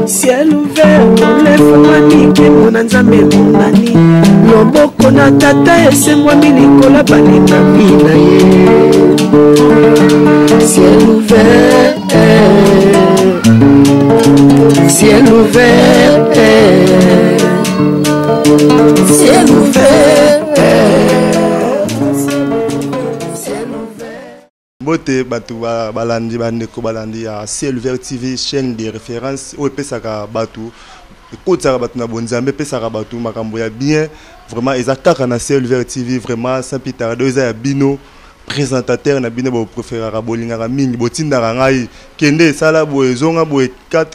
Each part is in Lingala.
Ciel ouvert olefungwami nkembo na nzambe emonani loboko na tata esembwami likolo balingami na ye ciel ouvert ciel ouvert ciel ouvert. Mbote bato balandi, bandeko balandi ya Ciel Ouvert TV, chaîne de référence oyo epesaka bato, ekotisaka bato na bonzambe, epesaka bato makambo ya bien. Vraiment eza kaka na Ciel Ouvert TV. Vraiment sans plus tarder, eza ya bino présentateur na bino bopréféraka, bolingaka mingi, botindaka ngai kende esala boye, ezonga boye,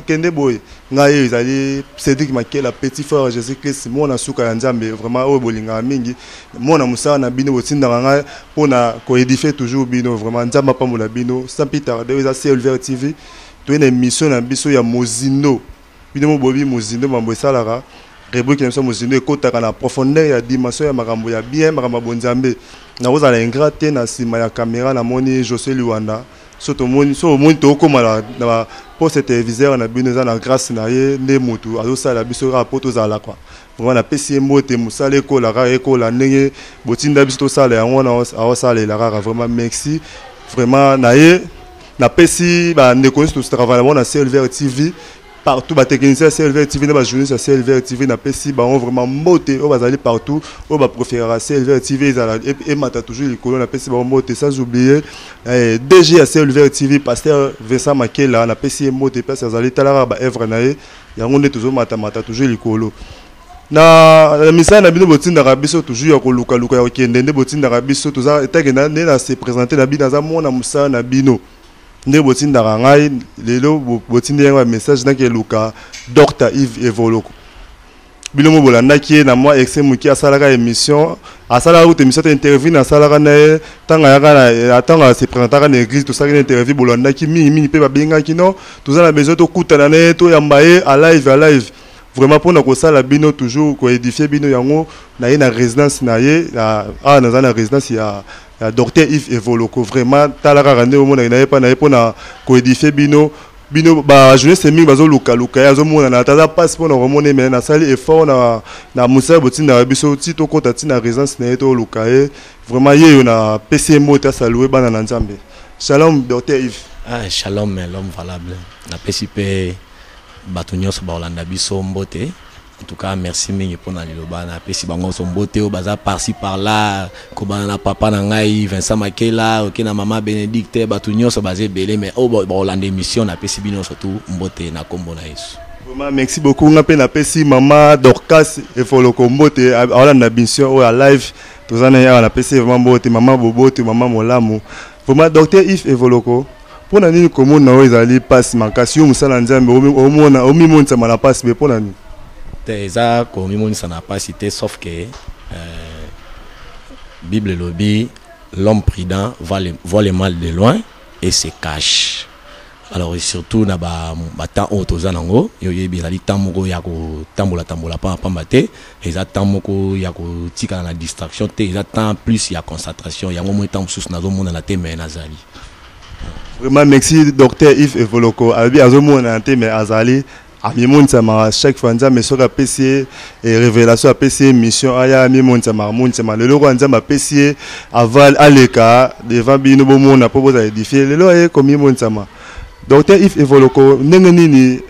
kende boye. Ngai ezali Cédric Makela, petit frère Jésus Christ, mwana suka ya Nzambe, vraiment oyo bolingaka mingi, mwana mosala na bino, botindaka ngai mpona koédifier toujours bino. Vraiment Nzambe apambola bino. Sans plus tarder, eza Ciel Ouvert TV, toye na émission na biso ya mozindo. Bino mo boyebi mozindo, mambo esalaka rubrique na biso mozindo ekotaka na profondeur ya dimension ya makambo ya bien, makambo ya bonzambe. Nakozala ingrat te, na nsima ya caméra namoni José Liwanda. So tomoni, so omoni tokóma na poste téléviseur na bino, eza na grâce na ye nde motu azosala biso kaka mpo tozala kwa. Vraiment napesi ye mbote. Mosala ekola kaka, ekola ndenge botinda biso tosala yango wana, aosalela kaka. Vraiment merci vraiment na ye. Napesi bandeko nyonso totravaille bango na Ciel Ouvert TV partout, batechnicien ya Ciel Ouvert TV na bajournaliste ya Ciel Ouvert TV, napesi bango vraiment mbote. Oyo bazali partout, oyo bapréférera Ciel Ouvert TV ezala emata toujours likolo, napesi bango mbote. Sans oublier DG ya Ciel Ouvert TV, pasteur Vincent Makela, napesi ye mbote place azali. Talaka baœuvre na ye, yango nde tozomatamata toujours likolo na misala na bino. Botindaka biso toujours ya kolukaluka, ya kokende nde botindaka biso. Toza etake nde na se présente na bino, aza mwana mosala na bino nde botindaka ngai. Lelo botindi yango ya message, nakeluka Dr Yves Evoloko. Bino mo bolandaki ye na mwa excès moke, asalaka émission, asalaka kuta émission te, interview nasalaka na ye ntango ayaka, ntango ase présentaka na église, tosalaki na interview, bolandaki mingimingi mpe babengaki no, toza na besoin tokutana na ye, toyamba ye a live, a live, vraiment mpona kosala bino toujours, koédifier bino. Yango na ye na résidence na ye awa, naza na résidence ya Docteur Yves Evoloko. Vraiment tala kaka nde omonaki na ye mpa na ye mpona koédifier bino. Bino bajournaliste mingi bazolukaluka ye, azomonana ata aza mpasi mpona komona ye, mais nasali effort na mosala botindaka biso ti tokɔta ti na résidence na ye, toluka ye. Vraiment ye oyo napesi ye mbote, asaluer bana na Nzambe. Shalom, Docteur Yves. Ah, shalom l'homme valable. Napesi mpe bato nyonso bakolanda biso mbote. En tout cas merci mingi mpona liloba. Napesi bango nyonso mbote oyo baza par-ci par-là, kobanda na papa na ngai Vincent Makela, oke na mama Bénédicte, bato nyonso baza ebele, mais oyo bakolanda émission, napesi bino nyonso tu mbote na nkombo na Yesu. Vraiment merci beaucoup. Nga mpe napesi mama Dorcas Efoloko mbote, aolanda émission oyo ya live, toza na ye awa. Napesi vraiment mbote mama Bobote, mama Molamu. Vraiment Docteur Yves Evoloko, mpo na nini komona oyo ezali mpasi makasi? Yo mosala Nzambe, omona omimonisama na mpasi be, mpo na nini? Te, eza komimonisa na mpasi te, sauf que Bible elobi: "L'homme prudent voit le mal de loin et se cache." Alors et surtout na batemps oyo toza nango, yo oyebi, ezali temps moko ya kotambola tambola pamba pamba te, eza temps moko ya kotikala na distraction te, eza temps plus ya concentration. Yango moi temps mosusu nazomonana te, mais nazali. Vraiment merci Docteur Yves Evoloko. Alobi azomonana te, mais azali, amimonisama chaque fois. Nzambe soki apesi ye révélation, apesi ye mission, aya amimonisama, amonisama. Lelo oyo Nzambe apesi ye aval aleka devant bino, bomona mpo bozala édifié. Lelo aye komimonisama. Docteur Yves Evoloko, ndenge nini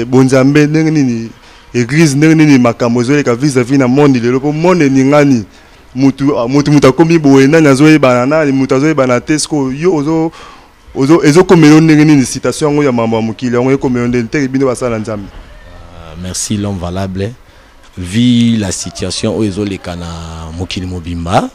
bonzambe, ndenge nini église, ndenge nini makambo ezoleka vis-à-vis na monde lelo? Mpo monde eningani, mutu mutu mutu akomi boye, nani azoyebana, nani mutu azoyebana te. Sikoyo yo ozo ezokomela yo ndenge nini, citation yango ya mambo ya mokili yango ekomela yo ndenge teke bino basala Nzambe? Merci l'homme valable. Vu la situation oyo ezoleka na mokili mobimba,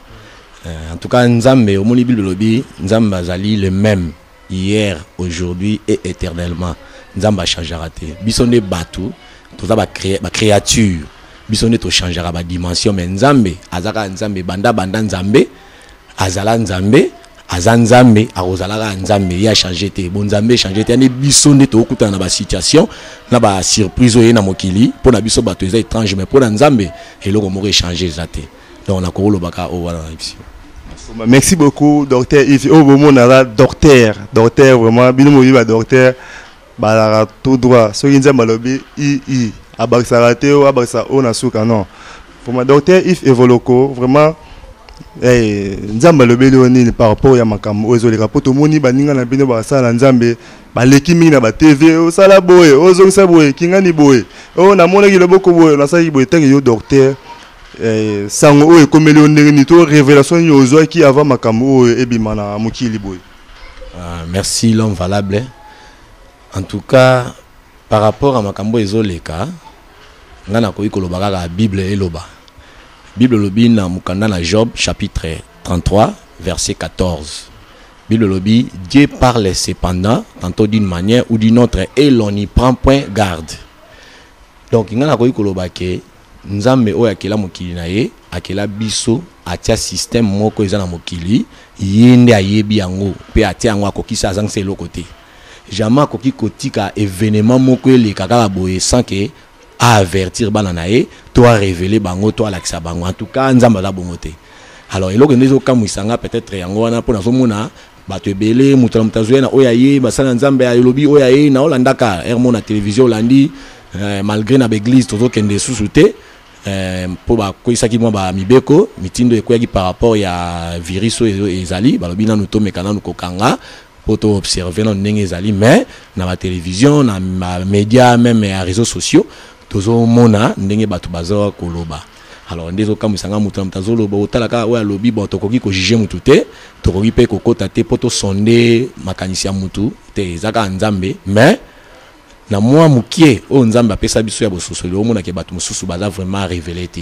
en tout cas Nzambe, omoni Bible elobi Nzambe azali le même hier, aujourd'hui et éternellement. Nzambe achangeaka te. Biso nde bato toza bacréature, biso nde tochangeaka badimension, mais Nzambe aza kaka Nzambe. Banda banda Nzambe azala Nzambe, aza Nzambe, akozala kaka Nzambe. Ye achange te, bo Nzambe echange te. Yani biso nde tokokutana na basituation na basurprise oyo ye na mokili. Mpo na biso bato eza étrange, mais mpo na Nzambe eloko moko echange eza te. Donc nakokolobaka oyo wana na biso. Merci beaucoup, docteur Yves. Oh, bon, on a docteur. Docteur, vraiment, bino moyi ba docteur. Balaka tout droit. Soki Nzambe alobi i i abakisaka te o abakisa o na suka non. Vraiment, docteur Yves Evoloko, vraiment eh, Nzambe alobeli yo nini par rapport ya makambo oyo ezoleka? Mpo tomoni baninga na bino basala na Nzambe baleki mingi na batv: osala boye, ozongisa boye, kingani boye, oyo namonaki loboko boye, nasalaki boye. Tanke yo docteur, sango oyo ekomeli yo ndenge nini to révélation nini ozwaki avant makambo oyo ebima na mokili boye? Merci, l'homme valable. En tout cas, par rapport à makambo ezoleka, nga nakoki koloba kaka Bible eloba. Bible elobi na mokanda na Job, chapitre 33, verset 14. Bible elobi: "Dieu parle cependant tantôt d'une manière ou d'une autre et l'on n'y prend point garde." Donc nga nakoki koloba ke Nzambe oyo akela mokili na ye, akela biso, atia système moko eza na mokili, ye nde ayebi yango mpe atia yango, akokisa, azangisa eloko te. Jamais akoki kotika événement moko eleka kaka boye sans ke aavertir bana na ye to arévéler bango to alakisa bango. En tout cas, Nzambe aza bongo te. Alors eloko nde ezokamwisa nga, peut-être yango wana mpo nazomona bato ebele, moto na moto azoya na oyo aye, basala Nzambe alobi oyo aye na olandaka ermo na télévision, olandi, malgré na baéglise tozokende susu te, mpo bakweyisaki mwa bamibeko, mitindo ekweyaki par rapport ya virus oyo ezali. Balobi nanu tomeka nanu kokanga mpo toobserve nanu ndenge ezali. Mais na batélévision, na bamédia, même ya réseaux sociaux, tozomona ndenge bato baza koloba. Alors nde ezokamwisa nga, moto na moto azoloba, otala kaka oyo alobi. Bon, tokoki kojuger motu te, tokoki mpe kokɔta te mpo tosonder makanisi ya motu te, eza kaka Nzambe. Mais na mwa mokie oyo Nzambe apesa biso ya bososoli, omonake bato mosusu baza vraiment révélé te.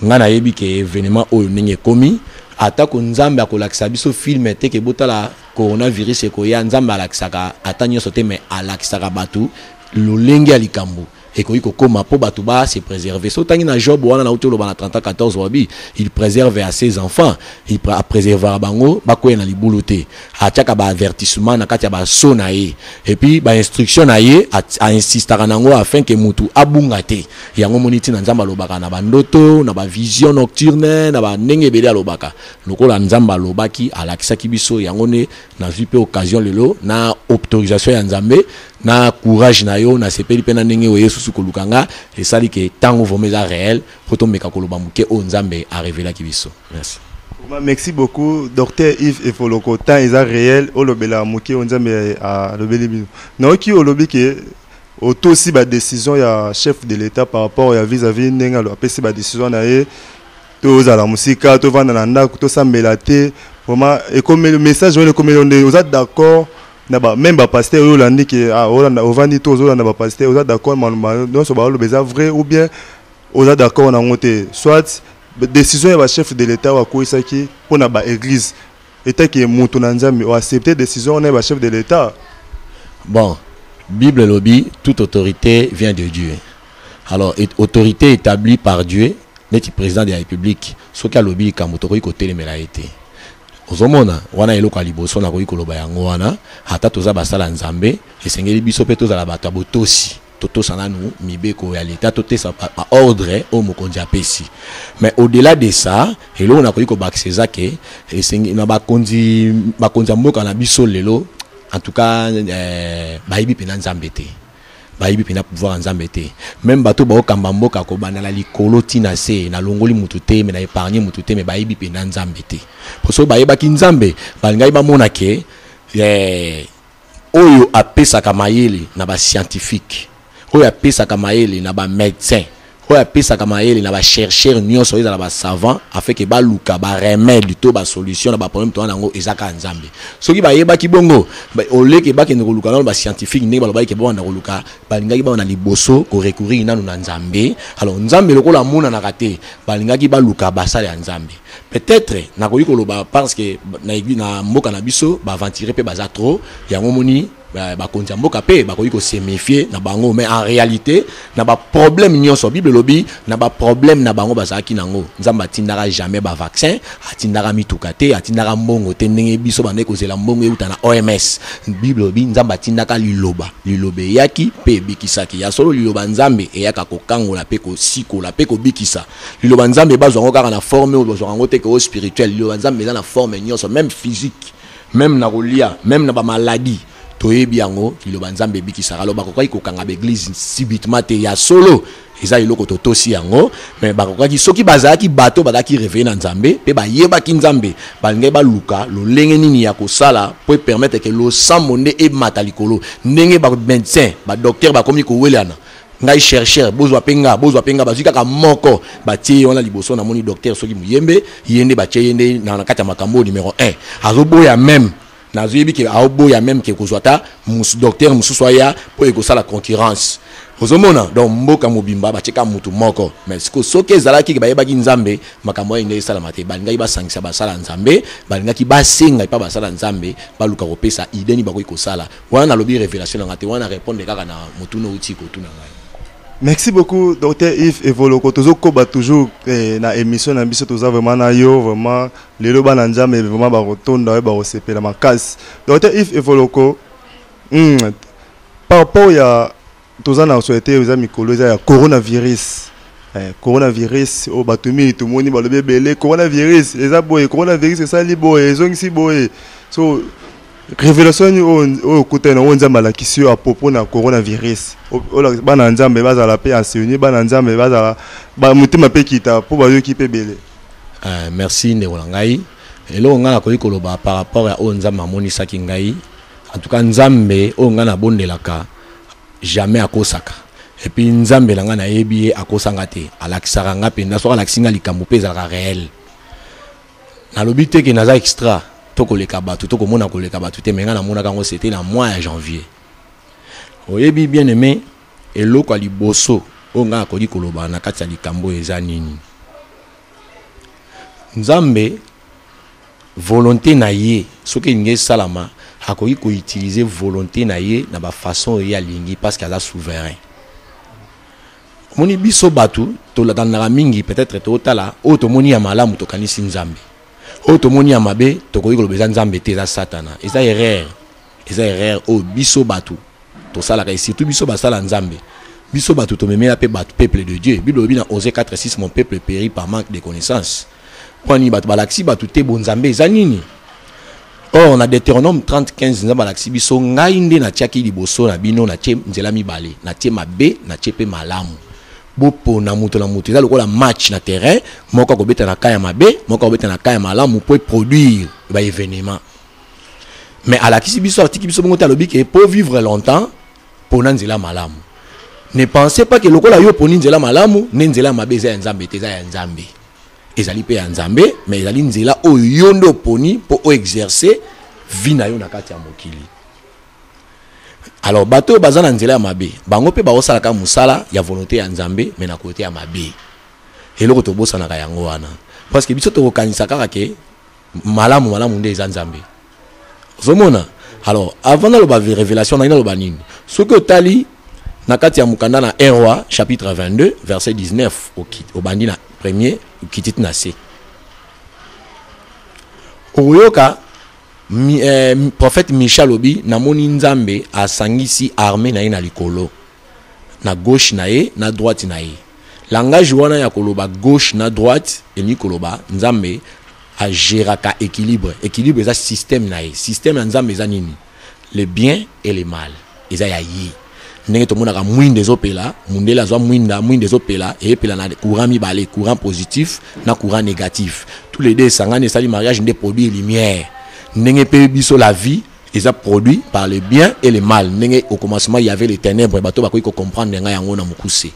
Ngai nayebi ke événement oyo ndenge ekomi, atako Nzambe akolakisa biso film te ke botala coronavirus ekoya, Nzambe alakisaka ata nyonso te, mais alakisaka bato lolenge ya likambo ekoki kokóma mpo bato ba se préserver. So otangi na Job wana nauti oloba na 30 14, wabi il préserve à ses enfants, il apréservera bango bakwea na libulu te. Atiaka baavertissement na kati ya baso na ye et puis bainstruction na ye, ainsistaka nango afin ke mutu abunga te. Yango moni ntina Nzambe alobaka na bandoto, na bavision nocturne, na bandenge ebele alobaka. Lokola Nzambe alobaki, alakisaki biso yango, nde nazwi mpe occasion lelo na autorisation ya Nzambe, na courage na yo. Nasepeli mpe na ndenge oye susu koluka nga, esali ke ntango vraiment eza réel mpo tomeka koloba moke oyo Nzambe arevelaki biso. Merci. Merci beaucoup, docteur Yves Evoloko. Temps eza réel, olobela moke oyo Nzambe alobeli bino. Nayoki olobi ke otosi badécision ya chef de l'État par rapport ya vis-à-vis ndenge apesi badécision na ye: tozala mosika, tovanda na ndako, tosambela te. Vraiment, ekomeli message wana, ekomeli nde oza d'accord na ba même bapasteur oyo olandi ke, ah, olanda, ovandi to ozolanda bapasteur, oza d'accord maloba nyonso baoloba eza vrai ou bien oza d'accord nango te? Soit décision ya bachef de l'État oyo akweyisaki mpona baéglise, etake moto na Nzambe, oaccepte décision wana ya bachef de l'État? Bon, Bible elobi: toute autorité vient de Dieu. Alors autorité établie par Dieu, neti président de la République, soki alobi likambo, tokoki kotelemela ye te. Ozomona wana eloko ya liboso nakoki koloba yango wana. Ata toza basala Nzambe, esengeli biso mpe tozala bato ya botosi, totosa nanu mibeko ya leta, totesa baordre oyo mokonzi apesi. Mais au-delà de ça, eloko nakoki kobakisa eza ke esengi na bakonzi ya mboka na biso lelo, en tout cas, bayebi mpenza Nzambe te, bayebi mpenza pouvoir ya Nzambe te. Même bato baokamba mboka, kobanda na likolo ntina se, nalongoli mutu te, me na épargne mutu te, me bayebi mpenza Nzambe te. Po soki bayebaki Nzambe, balingaki bamona ke oyo apesaka mayele na bascientifique, oyo apesaka mayele na bamédecin, oyo apesaka mayele na bachercheur nyonso oyo ezala basavant, afin ke baluka baremède to basolution na baproblème to wana, yango eza kaka Nzambe. Soki bayebaki bongo, oleke bakende koluka nano bascientifique ndenge balobaki ke babanda koluka, balingaki bana liboso korecourir nanu na Nzambe. Alors Nzambe lokola amonanaka te, balingaki baluka basala ya Nzambe. Peut-être nakoki koloba parce que na église, na mboka na biso, baaventurier mpe baza trop. Yango moni Bakonzi ya mboka mpe bakoki kose méfier na bango, mais en réalité, na baproblème nyonso, Bible elobi, na baproblème na bango bazalaki nango, Nzambe atindaka jamais bavaccin, atindaka mituka te, atindaka mbongo te, ndenge biso bandaki kozela mbongo euta na OMS. Bible elobi Nzambe atindaka liloba, liloba eyaki mpe ebikisaki. Ya solo, liloba Nzambe eyaka kokangola mpe kosikola mpe kobikisa. Liloba Nzambe, bazwa yango kaka na forme oyo bazwaka yango te ke oyo spirituel. Liloba Nzambe eza na forme nyonso, même physique, même na kolia, même na bamaladie. Toyebi yango, liloba Nzambe ebikisaka. Alors bakokaki kokanga baeglise subitement te. Ya solo, eza eloko totosi yango, mais bakokaki, soki bazalaki bato bazalaki réveillé na Nzambe mpe bayebaki Nzambe, balingaki baluka lolenge nini ya kosala po epermettre ke losambo nde emata likolo. Ndenge bamédecin, badocteur bakomi kowelana, ngai chercheur, bozwa mpe nga, bozwa mpe nga, bazwi kaka moko, batie ye wana liboso. Namoni docteur soki Muyembe, ye nde batie ye nde na kati ya makambo numéro 1. Azoboya même, nazoyebi ke aoboya même ke kozwa ata docteur mosusu aya mpo ekosala concurrence. Ozomona, donc mboka mobimba batieka mutu moko. Mais siko soki ezalaki ke bayebaki Nzambe, makambo oyo nde esalama te. Balingaki basangisa basala Nzambe, balingaki basenga epa basala Nzambe, baluka kopesa idée nini bakoki kosala wana. Nalobi révélation nanga te wana, répondre kaka na motuna outi kotuna ngai. Merci beaucoup, docteur Yves Evoloko. Tozokoba toujours na émission na biso. Toza vraiment na yo, vraiment lelo bana Nzambe vraiment bakotonda oyo, bakosepela makasi. Docteur Yves Evoloko, par rapport ya toza na société, eza mikolo eza ya coronavirus, coronavirus oyo bato mingi tomoni balobi ebele, coronavirus eza boye, coronavirus esali boye, ezongisi boye. So révélation nini oyo okutani na oyo Nzambe alakisi yo à propos na coronavirus? Oyo bana ya Nzambe bazala mpe enseigné, bana ya Nzambe bazala motema mpe kita mpo bayoki mpe ebele. Merci, ndeko na ngai. Eloko ngai nakoki koloba par rapport ya oyo Nzambe amonisaki ngai, en tout cas Nzambe oyo ngai nabondelaka jamais akosaka. Et puis Nzambe na ngai, nayebi ye, akosanga te. Alakisaka nga mpenza, soki alakisi nga likambo mpe ezalaka réel. Nalobi te ke naza extra to koleka bato to komona koleka bato te, mais ngai namonaka yango, c'était na mois ya janvier. Oyebi, bien aimé, eloko ya liboso oyo ngai nakoki koloba na kati ya likambo oyo eza nini? Nzambe, volonté na ye, soki elingi esalama, akoki koutiliser volonté na ye na bafaçon oyo ye alingi, parce que aza souverain. Omoni, biso bato tolandaka mingi, peut-être totala oyo tomoni ya malamu, tokanisi Nzambe. Oyo tomoni ya mabe, tokoki koloba eza Nzambe te, eza Satana. Eza erreur, eza erreur oyo biso bato tosalaka, et surtout biso basala Nzambe. Biso bato tomemela mpe bato, peuple de Dieu. Bible elobi na Osée 4 6: "Mon peuple périt par manque de connaissance." Mpo nini? Bato balakisi bato te bonzambe eza nini. Or na Deutéronome 30 15, Nzambe alakisi biso: "Ngai nde natiaki liboso na bino, natie nzela mibale, natie mabe, natie mpe malamu, bopona moto na moto." Eza lokola match na terrain: moko akobeta na ka ya mabe, moko akobeta na ka ya malamu mpo eproduire baévénement. Mais alakisi biso, atiki biso bongo te. Alobi ke po vivre longtemps, mpona nzela malamu. Ne pensez pas ke lokola yo oponi nzela malamu nde nzela ya mabe eza ya Nzambe te. Eza ya Nzambe, ezali mpe ya Nzambe, mais ezali nzela oyo yo nde oponi mpo oexerce vie na yo na kati ya mokili. Alors bato oyo baza na nzela ya mabe, bango mpe baosalaka mosala ya volonté ya Nzambe, mais na côté ya mabe. Eloko tobosanaka yango wana, parce que biso tokokanisa kaka ke malamu malamu nde eza Nzambe. Ozomona, alors avant naloba révélation nangi, naloba nini? Soki otali na kati ya mokanda na 1 Roi chapitre 22 verset 19, obandi na premier, okiti ti na se, okoyoka prophète Michel alobi: "Namoni Nzambe asangisi armée na ye na likolo, na gauche na ye, na droite na ye." Langage wana ya koloba gauche na droite elingi koloba Nzambe agéraka équilibre. Équilibre eza système na ye. Système ya Nzambe eza nini? Le bien et le mal eza ya ye. Ndenge tomonaka mwinda ezopela, mundele azwa mwinda, mwinda ezopela, eyepela na courant mibale, courant positif na courant négatif. Tous les deux esangani, esali mariage nde produit lumière. Ndenge mpe biso, la vie eza produit par le bien et le mal. Ndenge au commencement il y avait les ténèbres, bato bakoki kocomprendre ngai yango na mokuse.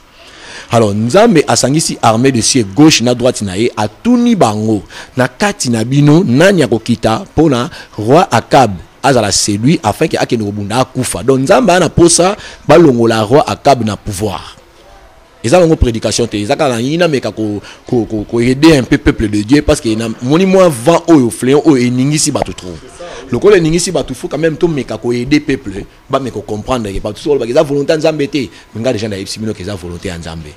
Alors Nzambe asangisi armée de cieux, gauche na droite na ye. Atuni bango: "Na kati na bino, nani akokita mpona roi Akab azala séduit afin ke akende kobunda, akufa?" Donc Nzambe aya na posa balongola roi Akab na pouvoir. Eza nango prédication te, eza kaka nalingi nameka koaider un peu peuple de Dieu, parce que namoni mwa vent oyo, fléau oyo eningisi bato trop. Lokola eningisi bato, faut quand même tomeka koaider peuple, bameka comprendre ke bato soki olobaka eza volonté ya Nzambe te. Nga déjà nayebisi bino ke eza volonté ya Nzambe.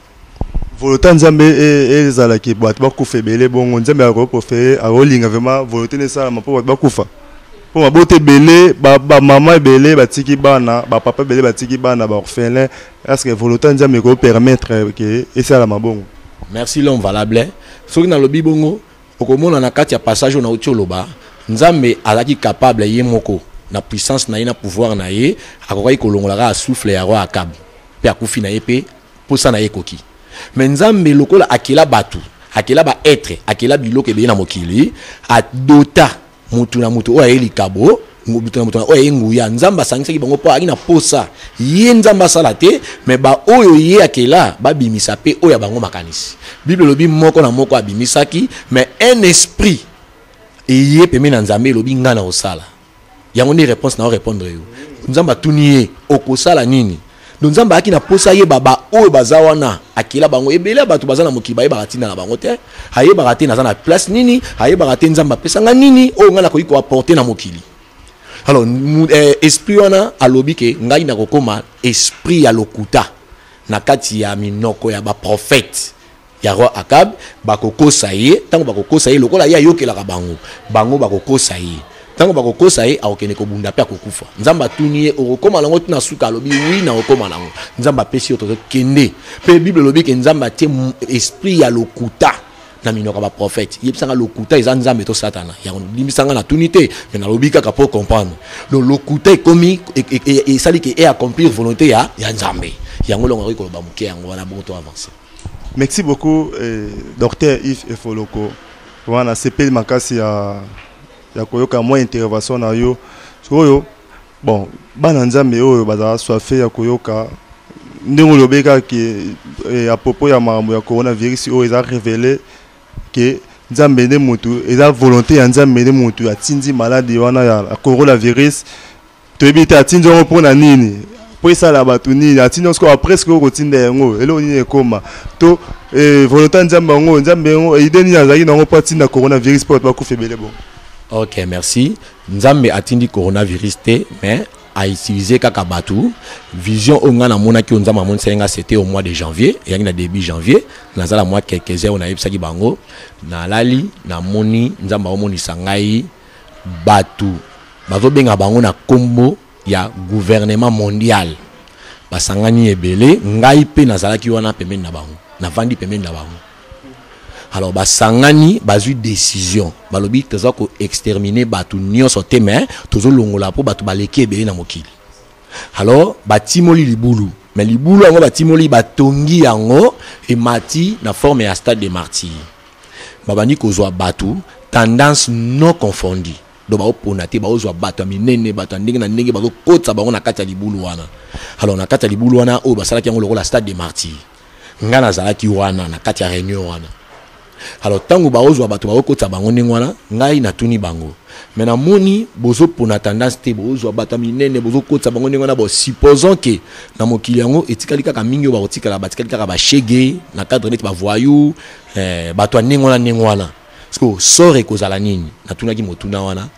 Volonté ya Nzambe ezalaki bato bakufa ebele bongo? Nzambe akopréférer, akolinga vraiment volonté nesalama mpo bato bakufa, mpo mabota ebele, bamama ebele batiki bana, bapapa ebele batiki bana, baorphelin? Est ce que volonté ya Nzambe ekopermettre ke esalama bongo? Merci, l'homme valable. Soki nalobi bongo, okomona na kati ya passage oyo nauti oloba, Nzambe azalaki capable ye moko, na puissance na ye, na pouvoir na ye, akokaki kolongola kaka souffle ya roi Akab mpe akufi na ye mpe mposa na ye ekoki. Mais Nzambe, lokola akela bato, akela baêtre, akela biloko ebele na mokili, adota mutu na mutu oyo aye likabo, mutu na mutu oyo aye nguya. Nzambe asangisaki bango mpo ayaki na posa ye Nzambe asala te, mais baoyo ye akela babimisa mpe oyo ya bango makanisi. Bible elobi moko na moko abimisaki, mais un esprit eye pembeni na Nzambe, elobi: "Ngai na kosala yango." Nde réponse na orépondre yo. Nzambe atuni ye: "Okosala nini?" Donc Nzambe ayaki na posa ayeba baoyo baza wana. Akela bango ebele ya bato baza na mokili, bayebaka ntina na bango te, ayebaka te naza na place nini, ayebaka te Nzambe apesanga nini oyo ngai nakoki koapporter na mokili. Alors esprit wana alobi ke ngai nakokóma esprit ya lokuta na kati ya minoko ya baprophète ya roi Akab. Bakokosa ye. Ntango bakokosa ye, lokola ye ayokelaka bango, bango bakokosa ye. Ntango bakokosa ye, akokende kobunda mpe akokufa. Nzambe atuni ye: "Okokóma nango ntina suka?" Alobi: "Oui, na okóma nango." Nzambe apesi yo tozokende. Mpe Bible elobi ke Nzambe atie esprit ya lokuta na minoko ya baprophète. Yebisanga, lokuta eza Nzambe to Satana? Yango limbisanga, natuni te, mais nalobi kaka mpo comprendre. Donc lokuta ekomi esali ke eaccomplir volonté ya Nzambe. Yango longo akoki koloba moke, yango wana. Bongo to avance. Merci beaucoup, docteur Yves Efoloko. Wana sepeli makasi ya koyoka mwa intervention na yo. Oyo bon, bana Nzambe oyo bazala soif ya koyoka ndenge olobi kaka ke à propos ya makambo ya coronavirus oyo eza révélé ke Nzambe nde motu, eza volonté ya Nzambe nde motu atindi maladie wana ya coronavirus. Toyebi te atindi yango mpona nini, mpo esala bato nini. Atindi yango sikoyo, après sikoyo kotinda yango, eloko nini ekóma? To volonté ya Nzambe yango, Nzambe yango idée nini azalaki nango mpo atinda coronavirus mpo bato bakufa ebele bongo? Ok, merci. Nzambe atindi coronavirus te, mais autiliser kaka bato. Vision oyo ngai namonaki, oyo Nzambe amonisaki nga, c'était au mois de janvier, eyaki na début janvier. Nazala mwa quelques heures, nayebisaki bango, nalali, namoni Nzambe aomonisa ngai bato bazobenga bango na nkombo ya gouvernement mondial, basangani ebele. Ngai mpe nazalaki wana pembeni na bango, navandi pembeni na bango. Alors basangani, bazwi décision, balobi: "Toza koexterminer bato nyonso te, mais tozolongola mpo bato baleki ebele na mokili." Alors batimoli libulu, mais libulu yango batimoli, batongi yango, emati na forme ya stade de martyr. Babandi kozwa bato, tendance non confondue. Donc baopona te, baozwa bato ya minene, bato ya ndenge na ndenge, bazokotisa bango na kati ya libulu wana. Alors na kati ya libulu wana oyo basalaki yango lokola stade de martyr, nga nazalaki wana na kati ya réunion wana. Alors ntango baozwa bato, baokotisa bango ndenge wana, ngai natuni bango: "Mais namoni bozopona tendance te, bozwa bato ya minene, bozokotisa bango ndenge wana. Bo supposons ke na mokili yango etikali kaka mingi oyo bakotikala, batikali kaka bashege na cadre neti bavoyou, bato ya ndenge wana ndenge wana, parce que sort ekozala nini?" Natunaki motuna wana,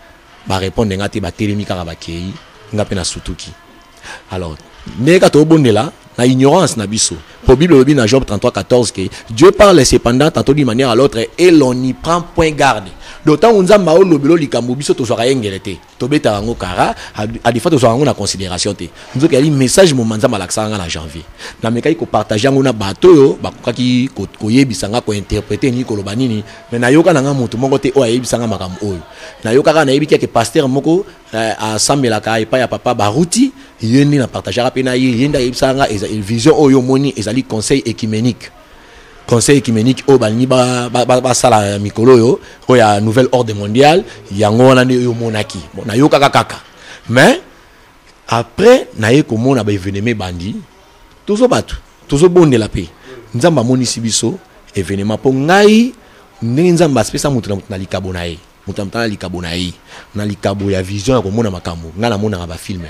barépondre nga te, batelemi kaka, bakei. Nga mpe nasutuki. Alors ndenge kaka tobondela na ignorance na biso, po Bible elobi na Job 33 14 que Dieu parle cependant tantôt d'une manière à l'autre et l'on n'y prend point garde. Donc ntango Nzambe aolobela likambo, biso tozwaka ye ngele te, tobetaka yango kara, a des fois tozwaka yango na considération te. Nzoki yali message moma Nzambe alakisaka nga na janvier, namekaki kopartage yango na bato oyo bakokaki koyebisa nga, kointerpréter nini, koloba nini. Mais nayoka na nga moto moko te oyo ayebisa nga makambo oyo. Nayokaka, nayebi kaka pasteur moko asambelaka epai ya papa Baruti, ye nde napartageaka mpe na ye. Ye nde ayebisaka nga vision oyo omoni ezali conseil écuménique, conseil écuménique oyo balingi basala mikolo oyo, oyo ya nouvel ordre mondial. Yango wana nde oyo omonaki. Bon, nayokaka kaka, mais après naye komona baévénement ebandi. Tozo bato tozobondela mpe Nzambe amonisi biso événement, mpo ngai ndenge Nzambe asepesa moto na moto na likabo na ye, moto na moto na likabo na ye, na likabo ya vision ya komona makambo. Ngai namonaka bafilm,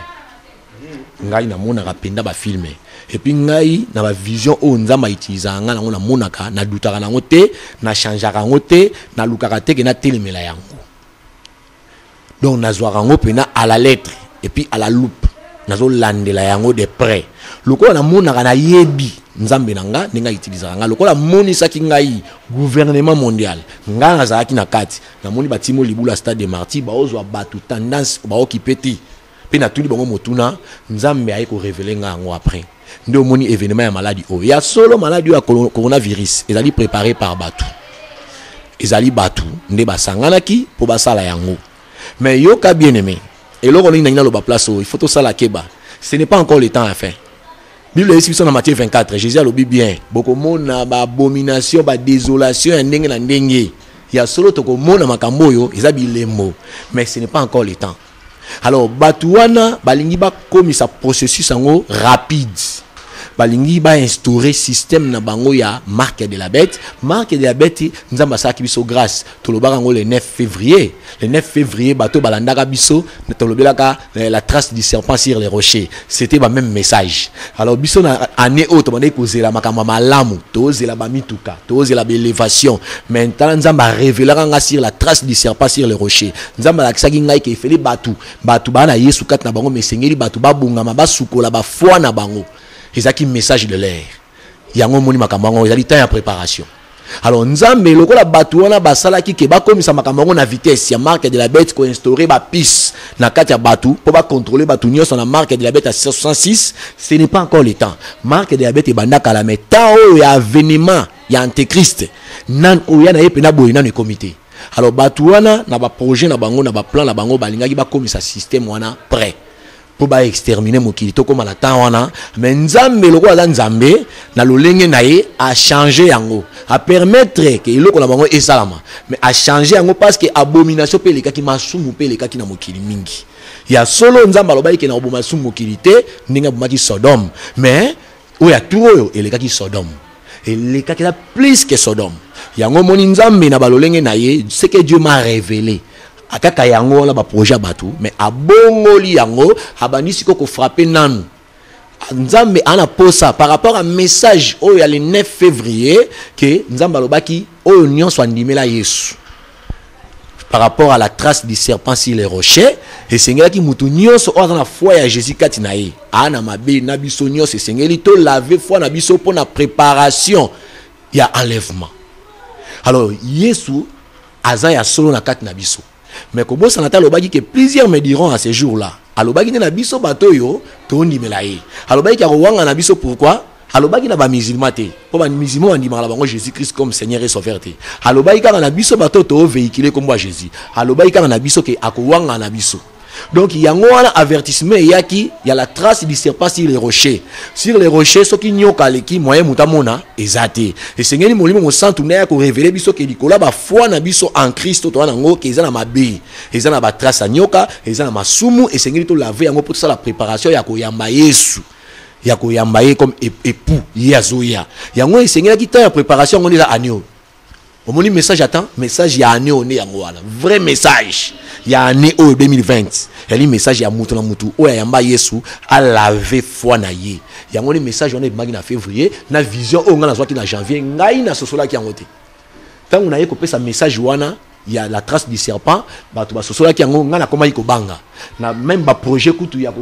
ngai namonaka mpenza bafilm. Et puis ngai na bavision oyo Nzambe autilisaka ngai nango, namonaka, nadutaka nango te, nachangeaka yango te, nalukaka te ke natelemela yango. Donc nazwaka yango mpena à la lettre et puis à la loupe, nazolandela yango de près. Lokola namonaka, nayebi Nzambe na nga ndenge autilisaka nga. Lokola amonisaki ngai gouvernement mondial, ngai nazalaki na kati, namoni batimo libula Stade de Martyr, baozwa bato tendance baokipe te. Mpe natuni bango motuna, Nzambe aye korévéler ngai yango. Après nde omoni événement ya maladi oyo. Ya solo, maladi oyo ya coronavirus ezali préparé par bato, ezali bato nde basanganaki mpo basala yango. Mais yoka, bien aimé, eloko nini nangi naloba place oyo, il faut tosala keba. Ce n'est pas encore le temps à faire. Bible eyesi biso na Matthieu 24, Jésus alobi bien: bokomona baabomination, badésolation ya ndenge na ndenge. Ya solo, tokomona makambo oyo eza bilembo, mais ce n'est pas encore le temps. Alors bato wana balingi bakomisa processus yango rapide, balingi bainstaurer système na bango ya marque de la bête. Marque de la bête, Nzambe asalaki biso grâce, tolobaka yango le 9 février. Le 9 février, bato balandaka biso, tolobelaka la trace du serpent sur les rochers. C'était ba même message. Alors biso na année oyo tobandaki kozela makambo ya malamu, tozela bamituka, tozela baélévation. Mais tala, Nzambe arévélaka nga sur la trace du serpent sur les rochers. Nzambe alakisaki ngai ke efeli bato, bato baa na Yesu kati na bango, mais esengeli bato babongama, basukola bafoi na bango. Ezalaki message de l'air. Yango omoni makambo yango ezali temps ya préparation. Alors Nzambe, lokola bato wana basalaki ke bakomisa makambo yango na vitesse ya marque de la bête, koinstaurer bapuce na kati ya bato mpo bacontrôler bato nyonso na marque de la bête ya 66, ce n'est pas encore le temps. Marque de la bête ebanda kala, mais temps oyo ya avènement ya antéchrist nan oya na ye mpena boye nano ekomi te. Alors bato wana na baprojet na bango, na baplan na bango, balingaki bakomisa système wana prêt mpo baexterminer mokili, tokóma na temps wana. Mais Nzambe, lokola aza Nzambe na lolenge na ye, achanger yango, apermettre ke eloko na bango esalama, mais achanger yango parce que abomination mpe elekaki, masumu mpe elekaki na mokili mingi. Ya solo, Nzambe alobaki ke na koboma masumu mokili te ndenge abomaki Sodome, mais oyo ya tour oyo elekaki Sodome, elekaki eza plus que Sodome. Yango omoni Nzambe na balolenge na ye, ce que Dieu m'a révélé kaka yango wana, baprojet ya bato, mais abongoli yango, abandi sikoyo kofrapper nanu. Nzambe ana posa par rapport à message oyo ya le 9 février, ke Nzambe alobaki oyo nyonso andimela Yesu par rapport à la trace du serpent sur les rochers, esengelaki mutu nyonso oyo aza na foi ya Jésus kati na ye, aa na mabe na biso nyonso, esengeli tolaver foi na biso mpo na préparation ya enlèvement. Alors Yesu aza ya solo na kati na biso, mais kobosana te, alobaki ke plusieurs me diront à ce jour là. Alobaki nde na biso bato oyo tondimela ye. Alobaki ke akowanga na biso. Pourquoi alobaki na bamusulman te? Mpo bamusulman bandimaka na bango Jésus Christ comme Seigneur et Sauveur te. Alobaki kaka na biso bato tovéhiculer kombo ya Jésus. Alobaki kaka na biso ke akowanga na biso. Donc yango wana avertissement eyaki ya la trace du serpent sur les rochers. Sur les rochers, soki nyoka aleki, moyen moto amona eza te. Esengeli Molimo Mosantu nde ya korévéler biso ke likolo ya bafoi na biso en Christ toza nango, ke eza na mabe, eza na batrace ya nyoka, eza na masumu, esengeli tolaver yango mpo tosala préparation ya koyamba Yesu, ya koyamba ye comme époux. Ye azoya. Yango esengelaki temps ya préparation. Yango nde eza année oyo. Omoni message, attend message ya année oyo nde yango wana, vrai message ya année oyo 2020 yali message ya mutu na mutu oyo ayamba Yesu alaver foi na ye. Yango nde message wana ebimaki na février, na vision oyo ngai nazwaki na janvier. Ngai nasosolaki yango te. Ntango naye kopesa message wana ya la trace du serpent, bato basosolaki yango. Ngai nakomaki kobanga na même baprojet kutu ya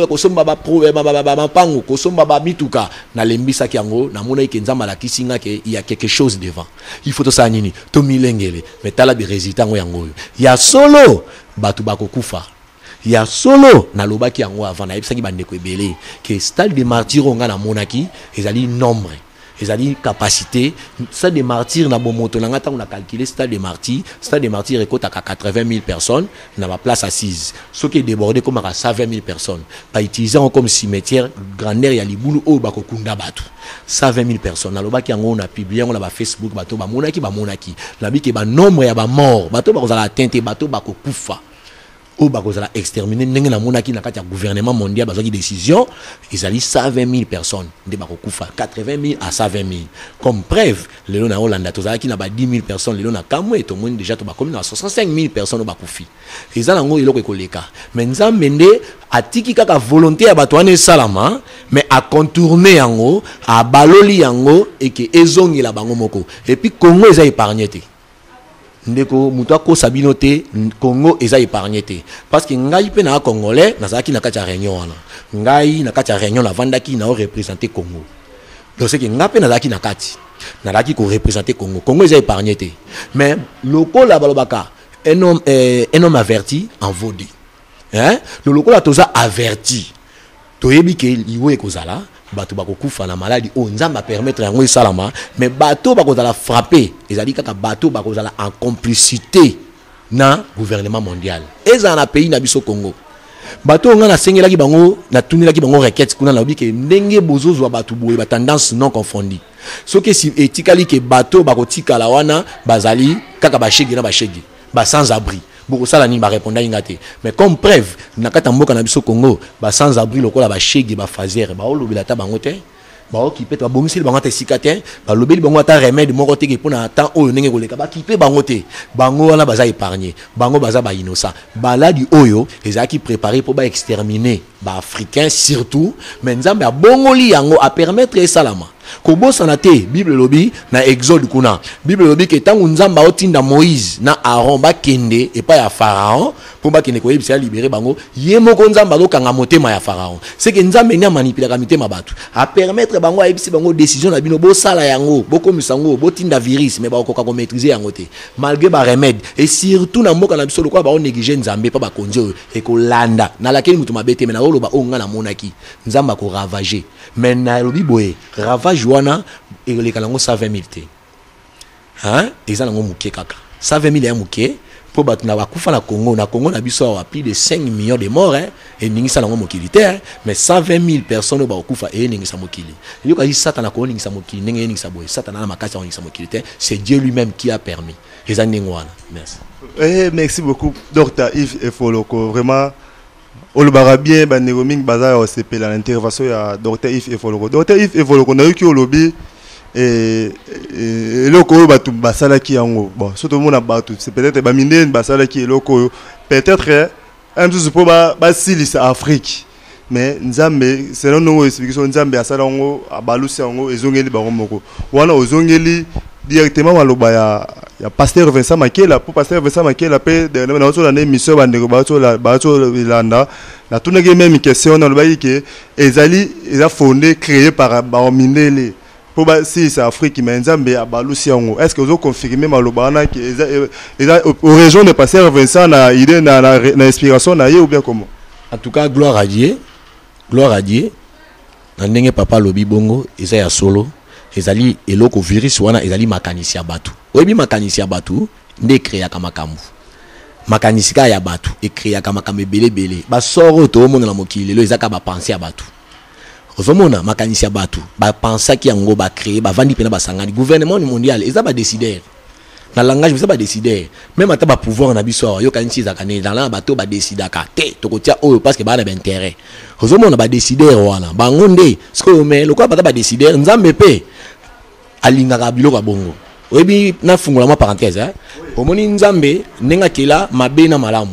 kosomba bampango, kosomba bamituka, nalembisaki yango. Namonaki ke Nzambe alakisi nga ke ya quelque chose devant, il faut tosala nini, tomilengele. Mais tala birésultat yango, yango oyo. Ya solo, bato bakokufa. Ya solo, nalobaki yango avant, nayebisaki bandeko ebele ke Stade de Martyr oyo ngai namonaki ezali nombre, ezali capacité. Stade de Martyr, na bomoto na nga, ntango na calculer Stade de Martyr, Stade de Martyr ekotaka 80 000 personnes na baplace assise. Soki edéborde, ekomaka 120 000 personnes. Bautiliser yango comme cimetière, grandeur ya libulu oyo bakokunda bato, 120 000 personnes. Nalobaki yango, na publier yango na bafacebook, bato bamonaki, bamonaki. Nabi ke banombre ya bamort, bato bakozala atteint te, bato bakokufa oyo bakozala exterminé ndenge namonaki na kati ya gouvernement mondial bazwaki décision, ezali 120 000 personnes nde bakokufa, 80 000 à 120 000. Comme preuve, lelo na Olanda tozalaki na ba 10 000 personnes, lelo na kamwe tomoni déjà to bakomi na 65 000 personnes oyo bakufi. Eza nango eloko ekoleka, mais Nzambe nde atiki kaka volonté ya bato wana esalama, mais acontourner yango, abaloli yango eke ezongela bango moko. Et puis Congo eza épargne te. Ndeko, moto akosa bino te, Congo eza épargné te, parce que ngai mpe naa Congolais, nazalaki na kati ya réunion wana. Ngai na kati ya réunion navandaki na représenter Congo. Donc c'est que ngai mpe nazalaki na kati, nazalaki koreprésenter Congo. Congo eza épargné te, mais lokola balobaka, un homme averti en vaut deux, hein? Lokola toza averti, toyebi ke liwo ekozala, bato bakokufa na maladi oyo Nzambe apermettre yango esalama. Mais bato bakozala frappé ezali kaka bato bakozala en complicité na gouvernement mondial. Ezala na pays na biso Congo, bato oyo ngai nasengelaki bango, natundelaki bango requête kuna, nalobi ke ndenge bozozwa bato boye, batendance non confondi, soki etikali ke bato bakotikala wana bazali kaka bashege na bashege, basans abri, bokosala nini? Barépondaki nga te. Mais comme preuve, na kati ya mboka na biso Congo, basans abri lokola bashege, bafasere, baolobela ata bango te, baokipe te, babongiseli bango ata esika te, balobeli bango ata remède moko te ke mpona temps oyo ndenge koleka, bakipe bango te. Bango wana baza épargne, bango baza bainnocent. Maladi oyo ezalaki préparé mpo baexterminer baafricain surtout, mais Nzambe abongoli yango, apermettre esalama. Kobosana te, Bible elobi na Exode kuna, Bible elobi ke ntango Nzambe aotinda Moïse na Aaron bakende epai ya Pharaon mpo bakende koyebisa ya libérer bango, ye moko Nzambe azokanga motema ya Pharaon. Seke Nzambe nde amanipulaka mitema bato, apermettre bango, ayebisi bango: décision na bino, bosala yango, bokomisa yango, botinda virus, mais bakokoka komaîtriser yango te malgré baremède. Et surtout na mboka na biso, lokola baonéglige Nzambe mpo bakonzi oyo ekolanda, nalakeli moto mabe te, mais nazoloba oyo ngai namonaki. Nzambe akoravage, mais nalobi boye, ravage wana eleka nango 120 000 te, hein? Eza nango moke kaka, 120 000 ya moke, mpo bato na bakufa na Congo, na Congo na biso awa, plus de 5 millions de morts, hein? Eningisa nango mokili te, hein? Mais 120 000 personnes oyo bakokufa eningisa mokili. Eyokaki Satana kooningisa mokili ndenge eningisa boye? Satana na makasi akoningisa mokili te, c'est Dieu lui-même qui a permis. Eza ndenge wana. Merci. Eh, merci beaucoup, Dr Yves Efoloko. Vraiment olobaka bien. Bandeko mingi baza ya kosepela na intervention ya Dr Yves Efoloko. Dr Yves Efoloko, nayoki olobi eloko oyo bato basalaki yango. Bon, so tomona bato, c'est peut-être bamindeni basalaki eloko oyo, peut-être un mosusu mpo basilisa Afrique, mais Nzambe, selon ndenge oyo expliquer so, Nzambe asala yango, abalusi yango, ezongeli bango moko wana. Ozongeli directement maloba ya pasteur Vincent Makela, mpo pasteur Vincent Makela mpe naozolanda émission, bandeko bazolanda, natunaki même question, nalobaki ke ezali eza fondé, créé par bamindele mpo basilisa Afrique, mais Nzambe abalusi yango. Est ce que ozoconfirme maloba wana ke eza origine de pasteur Vincent na idée na inspiration na ye, ou bien comment? En tout cas, gloire à Dieu, gloire à Dieu na ndenge papa alobi bongo, eza ya solo. Ezali eloko virus wana ezali makanisi ya bato. Oyebi, makanisi ya bato nde ecréaka makambo. Makanisi kaka ya bato ecréaka makambo ebele ebele. Basoro oyo toomona na mokili lelo eza kaka bapensées ya bato. Ozomona makanisi ya bato, bapensaki yango, bacréer, bavandi mpena, basangani. Gouvernement mondial eza badécideur na langage, eza badécideur. Même ata bapouvoir na biso awa, yokanisi ezalaka nini? Ezala na bato badécidaka te, tokotia oyo parce que baa na baintérêt. Ozomona badécideur wana, bango nde sikoyo. Mais lokola baza badécideur, Nzambe mpe alingaka biloko ya bongo. Oyebi, nafungola mwa parenthèse, eh? Omoni Nzambe ndenge akela mabe na malamu.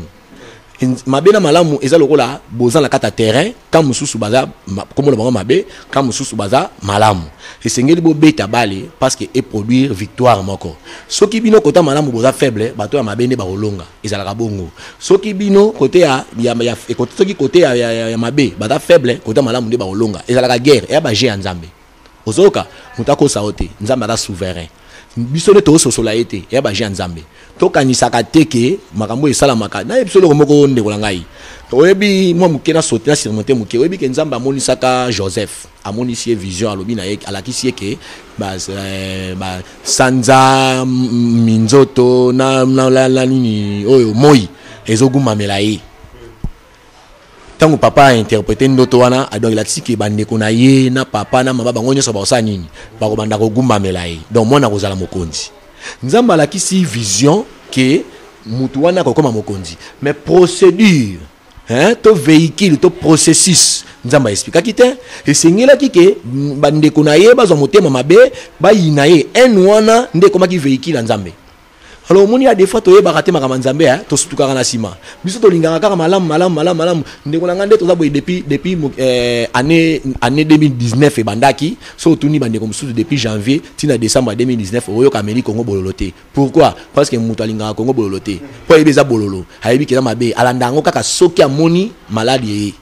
Mabe na malamu eza lokola boza na kati ya terrain, ka mosusu baza komona bango mabe, ka mosusu baza malamu. Esengeli bobeta balle parce que eproduire victoire moko. Soki bino kota malamu boza faible, bato ya mabe nde bakolonga. Ezalaka bongo. Soki bino kote ya soki kote ya mabe baza faible, kote malamu nde bakolonga. Ezalaka guerre eya baje ya Nzambe. Ozoyoka, moto akosa yo te. Nzambe aza souverain, biso nde tozososola ye te. Eya baje ya Nzambe. Tokanisaka te ke makambo oyo esalamaka. Nayebi biso eloko moko, ndeko na ngai. Oyebi, mwa moke na sauter, na surmonter moke. Oyebi ke Nzambe amonisaka Joseph, amonisi ye vision, alobi na ye, alakisi ye ke basanza, minzoto na nini oyo, moi ezogumamela ye. Ntango papa ainterpréter ndoto wana, donc elakisi ke bandeko na ye na papa na mama, bango nyonso bakosala nini? Bakobanda kogumbamela ye. Donc mwana akozala mokonzi. Nzambe alakisi vision ke mutu wana akokoma mokonzi, mais procédure, hein, to véhicule to processus, Nzambe aexpliquaki te. Esengelaki ke bandeko na ye bazwa motema mabe, bayina ye. Haine wana nde ekomaki véhicule ya Nzambe. Alors omoni ya des fois toyebaka te makambo ya Nzambe, hein, tosutukaka na nsima. Biso tolingaka kaka malamu malamu malamu malamu. Ndeko na ngai, nde toza boye depuis année 2019 ebandaki. So otuni bandeko mosusu, depuis janvier ntina décembre ya 2019, oyoka ameli Kongo Bololo te. Pourquoi? Parce que moto alingaka Kongo Bololo te, mpo ayebi eza bololo, ayebi ke eza mabe. Alanda yango kaka soki amoni maladi eye.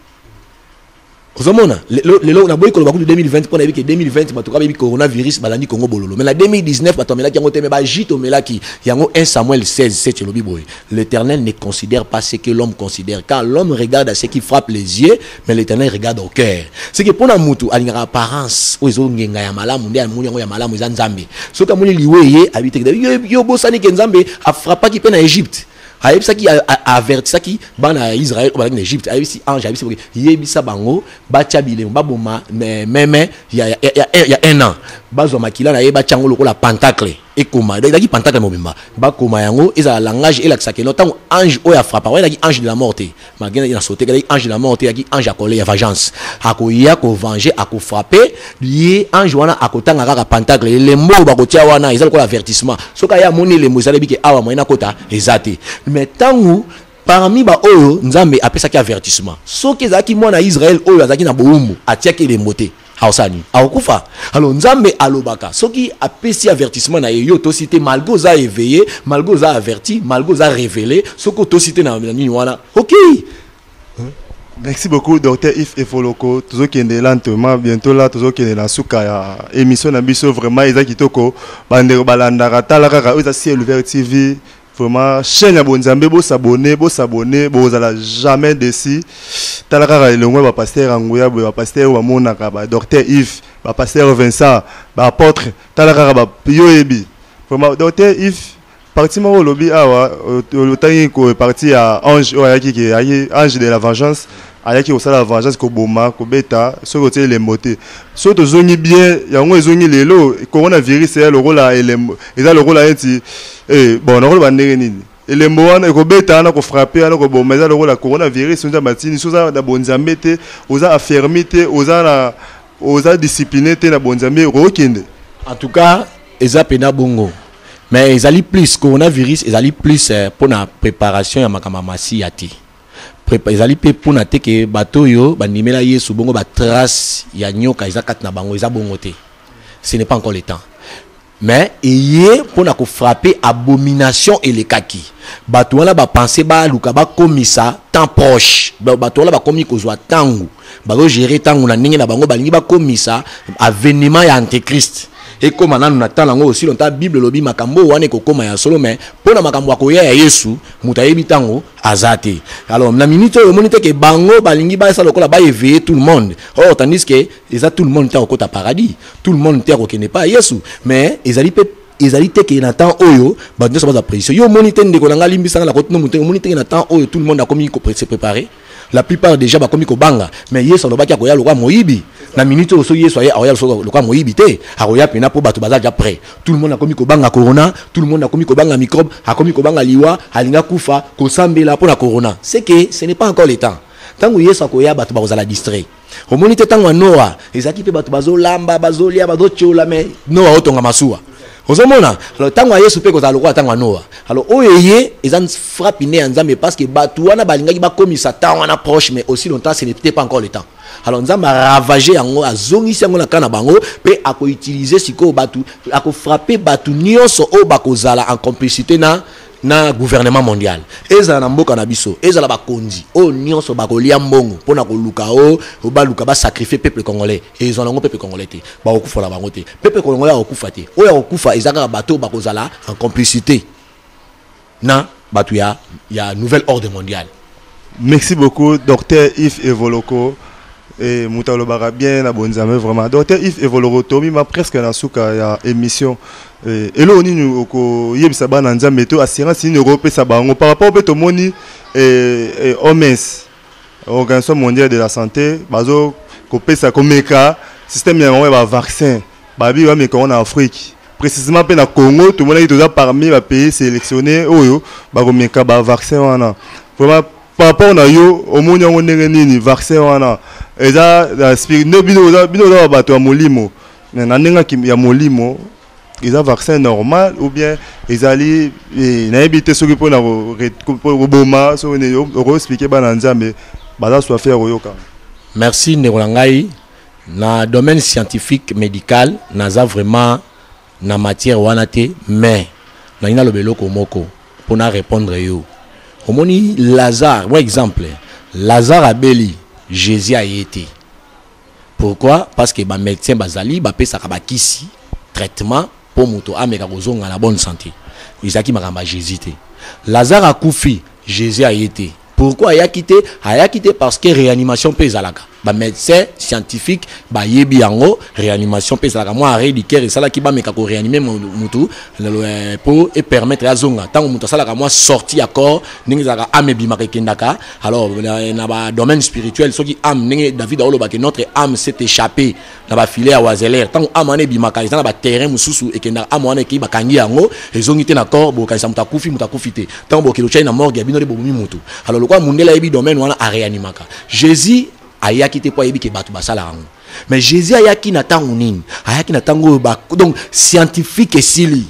Ozomona lelo naboyi koloba kutu 2020, mpo nayebi ke 2020 bato kaka bayebi coronavirus, balandi Kongo Bololo. Mais na 2019 bato bamelaki yango te, mais bajus tomelaki yango. 1 Samuel 16 7 elobi boye: "L'Éternel ne considère pas ce que l'homme considère, car l'homme regarde à ce qui frappe les yeux, mais l'Éternel regarde au cœur." C'est que mpona mutu alingaka apparence oyo ezongenga ya malamu, nde amoni yango ya malamu eza Nzambe. Soki amoni liwe ye abi te. Yo bosani ke Nzambe afrappaki mpe na Égypte, ayebisaki, avertisaki bana ya Israel oyo bazalaki na Égypte. Ayebisi ange, ayebisi boke: "Yebisa bango batya bilembo, baboma meme ya un an, bazwa makila na ye, batya yango lokola pentacle." Ekoma ezalaki pentacle mobimba, bakoma yango, ezala langage elakisaka eno ntango ange oyo afrappa wana ezalaki ange de la mort te. Malgré na sauté, ezalaki ange de la mort te, ezalaki ange ya colère, ya vengeance. Akoya kovenger, akofrapper ye. Ange wana akotanga kaka pentacle, elembo oyo bakotia wana eza lokola avertissement. Soki aye, amoni elembo, ezali bike awa moyen akota eza te. Mais ntango parmi baoyo Nzambe apesaki avertissement, soki ezalaki mwana ya Israel oyo azalaki na bowumbu, atiaki elembo te, aosala nini? Akokufa. Alors Nzambe alobaka, soki apesi avertissement na ye, yo otosi te, malgré oza éveillé, malgré oza averti, malgré oza révélé, soki otosi te na nini wana, ok. Merci beaucoup, docteur Yves Evoloko. Tozokende lentement, bientôt là tozokende na suka ya émission na biso. Vraiment eza kitoko, bandeko balandaka. Tala kaka oyo eza Ciel Ouvert TV, vraiment chaîne ya bonzambe. Bosabonner, bosabonner, bozala jamais déçu. Tala kaka elongo ya bapasteur ya nguya boye, bapasteur oyo bamonaka, badocteur Yves, bapasteur Vincent, baapôtre. Tala kaka yo oyebi vraiment. Docteur Yves, parti moko olobi awa, otangi ko parti ya ange oyo ayaki, ke ayaki ange de la vengeance, ayaki kosala vengeance, koboma, kobeta soki otie elembo te. Soki tozongi bien, yango ezongi lelo coronavirus eya lokola elembo, eza lokola neti bon, nakoloba ndenge nini, elembo wana ekobeta wana, kofrapper wana, koboma, eza lokola coronavirus. Nzambe atini, so oza na bonzambe te, oza affermi te, oza na oza discipliné te na bonzambe, okokende. En tout cas eza mpenza bongo, mais ezali plus coronavirus, ezali plus mpona préparation ya makambo ya masiya te. Ezali mpe mpona te ke bato oyo bandimela Yesu bongo batrace ya nyoka eza kati na bango. Eza bongo te, ce n'est pas encore le temps. Mais eye mpona kofrapper abomination elekaki. Bato wana bapense baluka bakomisa temps proche. Bato wana bakomi kozwa ntango, bazogérer ntango na ndenge na bango. Balingi bakomisa avènement ya antéchrist ekóma nanu na ntango yango. Aussi longtemps Bible elobi makambo oyo wana ekokóma ya solo, mais mpo na makambo ya koya ya Yesu, moto ayebi ntango aza te. Alors na minute oyo, omoni te ke bango balingi basala lokola baéveiller tout le monde. Or tandis que eza tout le monde te akokota paradis, tout le monde te akokende pa Yesu. Mais ezali mpe, ezali te ke na temps oyo bato nyonso bazwa précision. Yo omoni te, ndeko na ngai, limbisanga na kotuna moto, omoni te ke na temps oyo tout le monde akomi se préparer? La plupart déjà bakomi kobanga. Mais Yesu alobaki akoya lokola moyibi. Na minute oyo, soki Yesu aye, akoya lokola moyibi te, akoya mpenza mpo bato baza déjà prêt. Tout le monde akomi kobanga corona, tout le monde akomi kobanga microbe, akomi kobanga liwa, alinga kufa, kosambela mpo na corona. C'est que ce n'est pas encore le temps. Ntango Yesu akoya, bato bakozala distrait. Omoni te, ntango ya Noa ezalaki mpe bato bazolamba, bazolia, bazotiola, mais Noa otonga masuwa. Ozomona? Alors ntango ya Yesu mpe kozala lokola ntango ya Noa. Alors oyo eye eza frappe ne ya Nzambe, parce que bato wana balingaki bakomisa temps wana proche, mais aussi longtemps ce n'était pas encore le temps. Alors Nzambe aravager yango, azongisi yango na ka na bango, mpe akoutiliser sikoyo bato, akofrapper bato nyonso oyo bakozala en complicité na gouvernement mondial. Ezala na mboka na biso, ezala bakonzi oyo nyonso bakolia mbongo mpona koluka oyo baluka basacrifier peuple congolais, ezwa nango peuple congolais te, bakokufa na bango te. Peuple congolais akokufa te. Oyo akokufa eza kaka bato oyo bakozala en complicité na bato ya nouvel ordre mondial. Merci beaucoup, docteur Yves Evoloko. Et moto alobaka bien na bonzambe vraiment. Docteur Yves Evoloko, tomima presque na suka ya émission. Eloko nini okoyebisa bana Nzambe to assurance nini okopesa bango par rapport mpe tomoni OMS, Organisation mondiale de la santé, bazo kopesa, komeka système ya bango ya bavaccin, babi bameka yango na Afrique, précisément mpe na Congo? Tomonaki toza parmi bapays sélectionné oyo bakomeka bavaccin wana. Vraiment, par rapport na yo, omoni yango ndenge nini? Vaccin wana eza nde bino oza bato ya molimo, na ndenge ya molimo. Eza vaccin normal ou bien ezali eh, nayebi te soki mpona koboma, soki okoexpliquer bana Nzambe baza soif ya koyoka. Merci, ndeko na ngai. Na domaine scientifique médical, naza vraiment na matière wana te, mais nalingi naloba eloko moko mpona répondre yo. Omoni Lazare, mwa exemple, Lazare abeli, Jésus aye te. Pourquoi? Parce que bamédecin bazali, bapesaka bakisi, traitement mpo moto ameka kozonga na bonne santé. Ezalaki makambo ya Jésus te. Lazare akufi, Jésus aye te. Pourquoi ayaki te? Ayaki te parce que réanimation mpe ezalaka. Bamédecin scientifique bayebi yango, réanimation mpe ezalaka. Mwa arrêt du cœur esalaki, bameka koréanime mutu mpo epermettre azonga. Ntango moto asalaka mwa sortie ya corps, ndenge ezalaka, âme ebimaka, ekendaka. Alors na badomaine spirituel, soki âme, ndenge David aolobaki, notre âme s'est échappée na bafilets ya oiseleur, ntango âme wana ebimaka, eza na baterrain mosusu ekendaka. Âme wana ekei, bakangi yango, ezongi te na corps. Bokanisa moto akufi, moto akufi te. Ntango bokende otyai na morgue ya bino nde bobomi motu. Alors lokola mundele ayebi domaine wana, aréanimaka. Jésus ayaki te mpo ayebi ke bato basalaka yango. Mais Jésus ayaki na ntango nini? Ayaki na ntango oyo donc scientifique esili,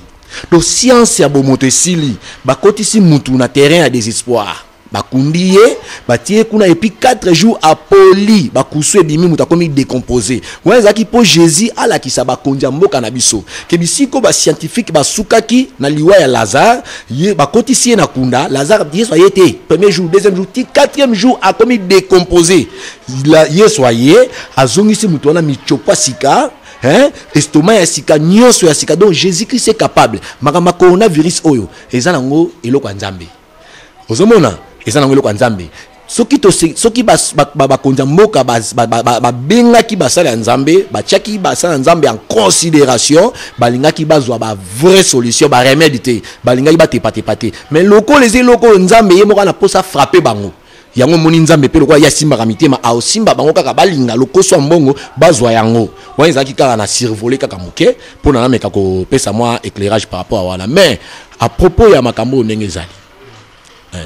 donc science ya bomoto esili, bakotisi mutu na terrain ya désespoir, bakundi ye, batie kuna, et puis 4 jours apoli, bakusu ebimi, moto akomi décomposé. Wana ezalaki mpo Jésus alakisa bakonzi ya mboka na biso ke bisiko bascientifique basukaki na liwa ya Lazare, ye bakotisi ye na kunda Lazare, Yesu aye te. Premier jour, deuxième jour, ti quatrième jour akomi décomposé. Yesu aye, azongisi moto wana michopo sika, hein, estomac ya sika, nyonso ya sika. Donc Jésus Christ est capable. Makambo ya coronavirus oyo eza nango eloko ya Nzambe. Ozomona, eza nango eloko ya Nzambe. Soki bakonzi ya mboka babengaki basali ya Nzambe, batiaki basali ya Nzambe en considération, balingaki bazwa bavrai solution, baremède te, balingaki batepatepa te. Mais lokola eza eloko oyo Nzambe ye moko ana mposa frappe bango yango, omoni Nzambe mpe lokola ye asimbaka mitema, aosimba bango kaka balinga lokoso ya mbongo, bazwa yango. Wana ezalaki kaka na survolé kaka moke mpona nameka kopesa mwa éclairage par rapport à wana. Mais à propos ya makambo oyo ndenge ezali,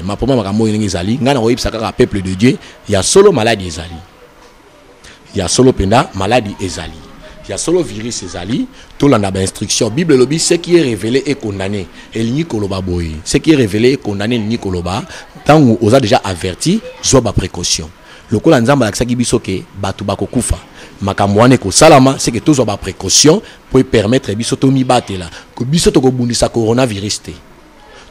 mapoma makambo oyo ndenge ezali, ngai nakoyebisa kaka peuple de Dieu: ya solo maladi ezali, ya solo mpenza maladi ezali, ya solo virus ezali. Tolanda bainstruction. Bible elobi: ce qui est révélé est condamné. Elingi koloba boye, ce qui est révélé est condamné, elingi koloba ntango oza déjà averti, zwa baprécaution. Lokola Nzambe alakisaki biso ke bato bakokufa, makambo wana ekosalama, seke tozwa baprécaution mpo epermettre biso tomibatela. Biso tokobundisa coronavirus te,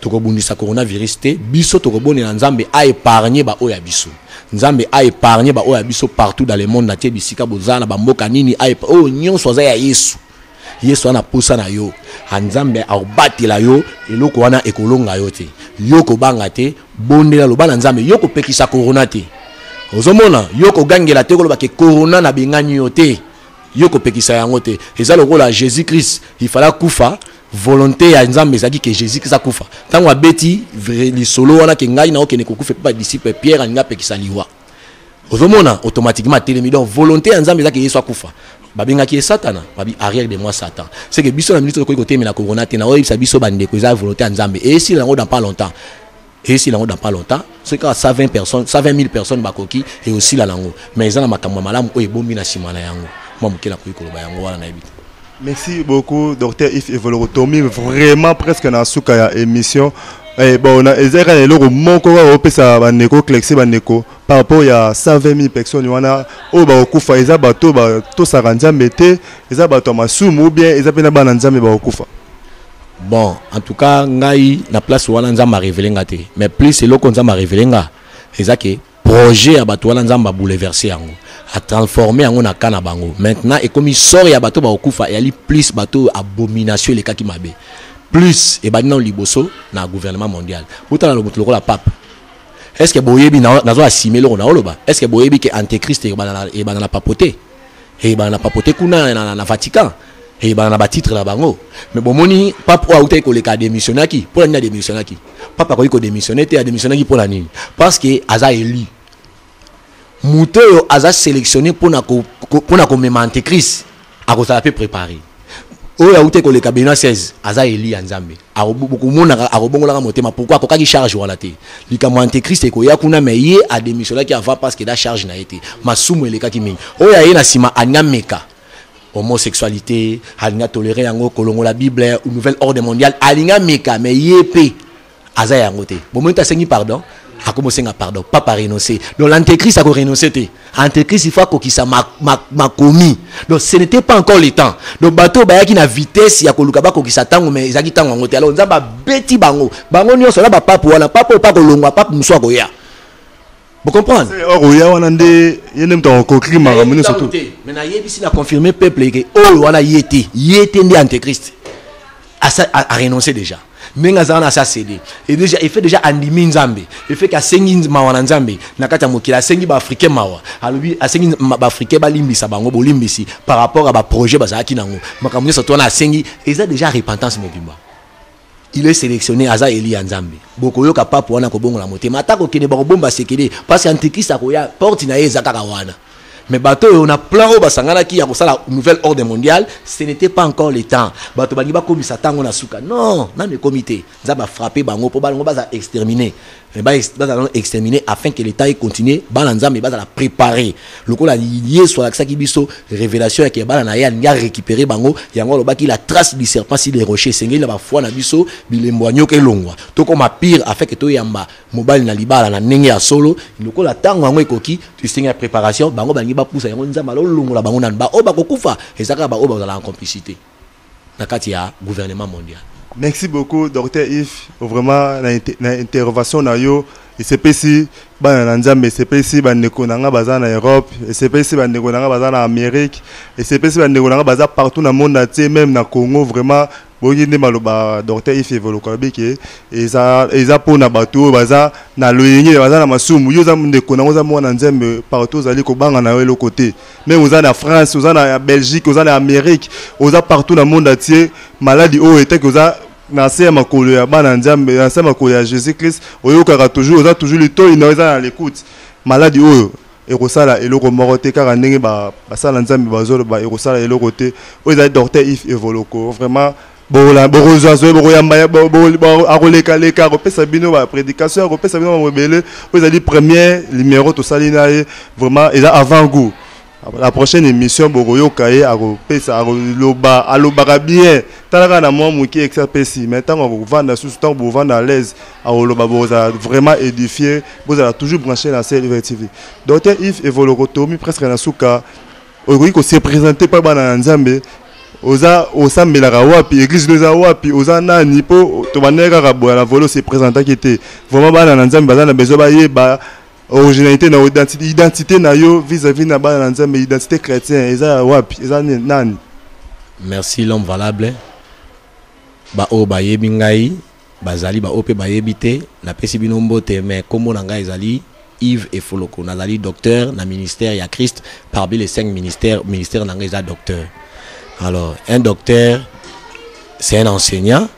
tokobundisa coronavirus te. Biso tokobondela Nzambe aépargne baoyo ya biso, Nzambe aépargne baoyo ya biso partout dans le monde atie, bisika boza na bamboka nini, oyo nyonso aza ya Yesu. Yesu wana posa na yo, Nzambe akobatela yo, eloko wana ekolonga yo te. Yo kobanga te, bondela, loba na Nzambe. Yo kopekisa corona te, ozomona, yo kogangela te, koloba ke corona nabengani yo te, yo kopekisa yango te. Eza lokola Jésus Christ, il fallait akufa. Volonté ya Nzambe ezalaki ke Jésus Christ akufa. Ntango abeti lisolo wana ke ngai naokende kokufa, mpe badisciple, Pierre alingi apekisa liwa, ozomona, automatiquement atelemi. Donc volonté ya Nzambe ezaki Yesu akufa. Babengaki ye Satana, babi: arrière de moi, Satan. C'est que biso na minute tokoki kotemela corona te. Na oyebisa biso bandeko, eza volonté ya Nzambe, esila yango dans pas longtemps, esila yango dans pas longtemps. Soki kaka 120 personnes, 120 000 personnes bakoki, eosila nango. Mais eza na makambo ya malamu oyo ebombi na nsima na yango. Mwa moke nakoki koloba yango wana, nayebi te. Merci beaucoup, docteur Yves Evoloko. Tomi vraiment presque na suka ya émission. Eh, bon, na eza kaka eloko moko kaka opesa bandeko, éclaircir bandeko par rapport ya 120 000 personnes wana oyo bakokufa. Eza bato batosaka Nzambe te, eza bato ya masumu, ou bien eza mpe na bana Nzambe bakokufa? Bon, en tout cas ngai na place wana Nzambe arévéler nga te. Mais plus eloko Nzambe arévéler nga eza ke projet ya bato wana, Nzambe abouleverse yango, atransforme yango na ka na bango. Maintenant ekomi sort ya bato bakokufa eyali plus bato oyo abomination elekaki mabe, plus ebandi nano liboso na gouvernement mondial. Botala moto lokola pape. Est ce que boyebi, nazo asime eloko naoloba, est ce que boyebi ke antéchrist ebanda na papauté, ebanda na papauté kuna na Vatican, eyebana na batitre na bango? Mais bomoni pape oyo autaki koleka, adémissionnaki. Mpo na nini adémissionnaki? Pape akoki kodémissionne te. Adémissionnaki mpo na nini? Parce que aza élu. Moto oyo aza sélectionné mpona komema antéchrist akozala mpe préparé. Oyo auti koleka, Benoît 16, aza élu ya Nzambe. Bokomonaka akobongolaka motema. Pourquoi? Akokaki charge wana te. Likambo antéchrist ekoya kuna, mais ye adémissionnaki avant parce que da charge na ye te, masumu elekaki mingi. Oyo aye na nsima alingi ameka. Homosexualité alingi atolere yango, kolongola Bible, nouvel ordre mondial alingi ameka, mais ye mpe aza yango te. Bomoni te, asengi pardon, akomosenga pardon, papa renoncer. Donc l'antéchrist ako renoncer te. Antéchrist, il faut akokisa makomi. Donc ce n'était pas encore le temps. Donc bato bayaki na vitesse ya koluka bakokisa ntango, mais ezalaki ntango yango te. Alors Nzambe abeti bango, bango nyonso na bapape wana. Pape oyo pa kolongwa, pape mosusu akoya. Bocomprendre? Or oya wana nde ye nde moto akokoki makambo nyonso to te. Mais nayebisi, na confirme peuple ke oyo wana ye te, ye te nde antéchrist. A renoncé déjà ndenge azala na asa cédé et déjà efe déjà andimi Nzambe, efe ke asengi mawa na Nzambe na kati ya mokili, asengi baafricain mawa, alobi asengi baafricain balimbisa bango bolimbisi par rapport à baprojet bazalaki nango, makambo nyonso to wana asengi, eza déjà repentance mobimba. Il est sélectionné, aza eli ya Nzambe. Bokoyoka pape wana kobongola motema, ata kokende bakobomba sekele, parce que antichrist akoya, porte na ye eza kaka wana. Mais bato oyo na plan oyo basanganaki ya kosala nouvel ordre mondial, ce n'était pas encore le temps. Bato balingi bakomisa ntango na suka, non, nano ekomi te. Nzambe afrappe bango mpo bango bazala exterminé, bazala nano exterminé afin que le temps econtinue. Bana Nzambe bazala préparé lokola Yesu alakisaki biso révélation yake bana na ye alingi arécupérer bango. Yango alobaki la trace du serpent sur les rochers. Esengeli na bafoi na biso bilembo ya nyoka elongwa, tokoma pire afin ke toyamba mobali na libala na ndenge ya solo. Lokola ntango yango ekoki, tosengi ya préparation. Bango balingi bapusa yango, Nzambe alolongola bango nanu. Baoyo bakokufa eza kaka baoyo bazala en complicité na kati ya gouvernement mondial. Merci beaucoup, docteur Yves. Vraiment na intervention na yo esepesi bana na Nzambe, esepesi bandeko na nga baza na Europe, esepesi bandeko na nga baza na Amérique, esepesi bandeko na nga baza partout na monde entier, même na Congo. Vraiment, boyoki nde maloba docteur Yves Evoloko. Alobi ke eza mpona bato oyo baza na loyenge, baza na masumu. Yo oza ndeko nango, oza mwana Nzambe, partout ozali, kobanga na yo eloko te. Même oza na France, oza na Belgique, oza na Amérique, oza partout na monde entier, maladi oyo etaki oza na se ya makolo ya bana Nzambe, na se ya makolo ya Jésus Christ, oyokaka toujours, oza toujours, litoi na yo eza na l'écoute, maladi oyo ekosala eloko moko te. Kaka ndenge basala Nzambe bazoloba, ekosala eloko te. Oyo ezali docteur Yves Evoloko. Vraiment, bokozwa zoye, bokoyamba, akolekaleka, akopesa bino baprédication, akopesa bino mambo ebele. Oyo ezali premier numéro tosali na ye. Vraiment, eza avant goût. La prochaine émission, bokoyoka ye akopesa, akoloba, alobaka bien. Tala kaka na mwa moke ex apesi, mais ntango akovanda susu, ntango bovanda à l'aise, akoloba, bozala vraiment édifié. Bozala toujours branché na CLV TV. Docteur Yves Evoloko, tomi presque na suka. Okoki kose présenter mpa bana na Nzambe? Oza osambelaka wapi? Église no eza wapi? Oza nani? Mpo tobandaki kaka boya na volo, se présentaki te. Vraiment, bana na Nzambe baza na besoin bayeba originalité na identité na yo vis-à-vis na bana na Nzambe. Identité chrétien eza ya wapi? Eza nani? Merci, l'homme valable. Baoyo bayebi ngai bazali, baoyo mpe bayebi te, napesi bino mbote. Mais nkombo na ngai ezali Yves Efoloko. Nazali docteur na ministère ya Christ. Parmi les cinq ministères, ministère na ngai eza docteur. Alors un docteur, c'est un enseignant.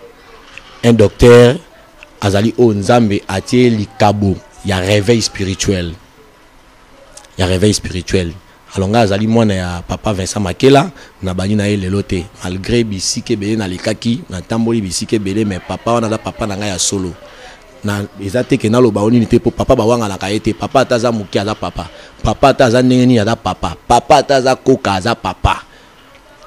Un docteur azali oyo Nzambe atie likabo ya réveil spirituel, ya réveil spirituel. Alors ngai azali mwana ya papa Vincent Makela. Nabandi na ye lelo te, malgré bisika ebele nalekaki, natamboli bisika ebele, mais papa wana aza papa na ngai ya solo. Na eza te ke naloba o nini te, mpo papa bawanganaka ye te. Papa ata aza moke, aza papa. Papa ata aza ndenge nini, aza papa. Papa ata aza koka, aza papa.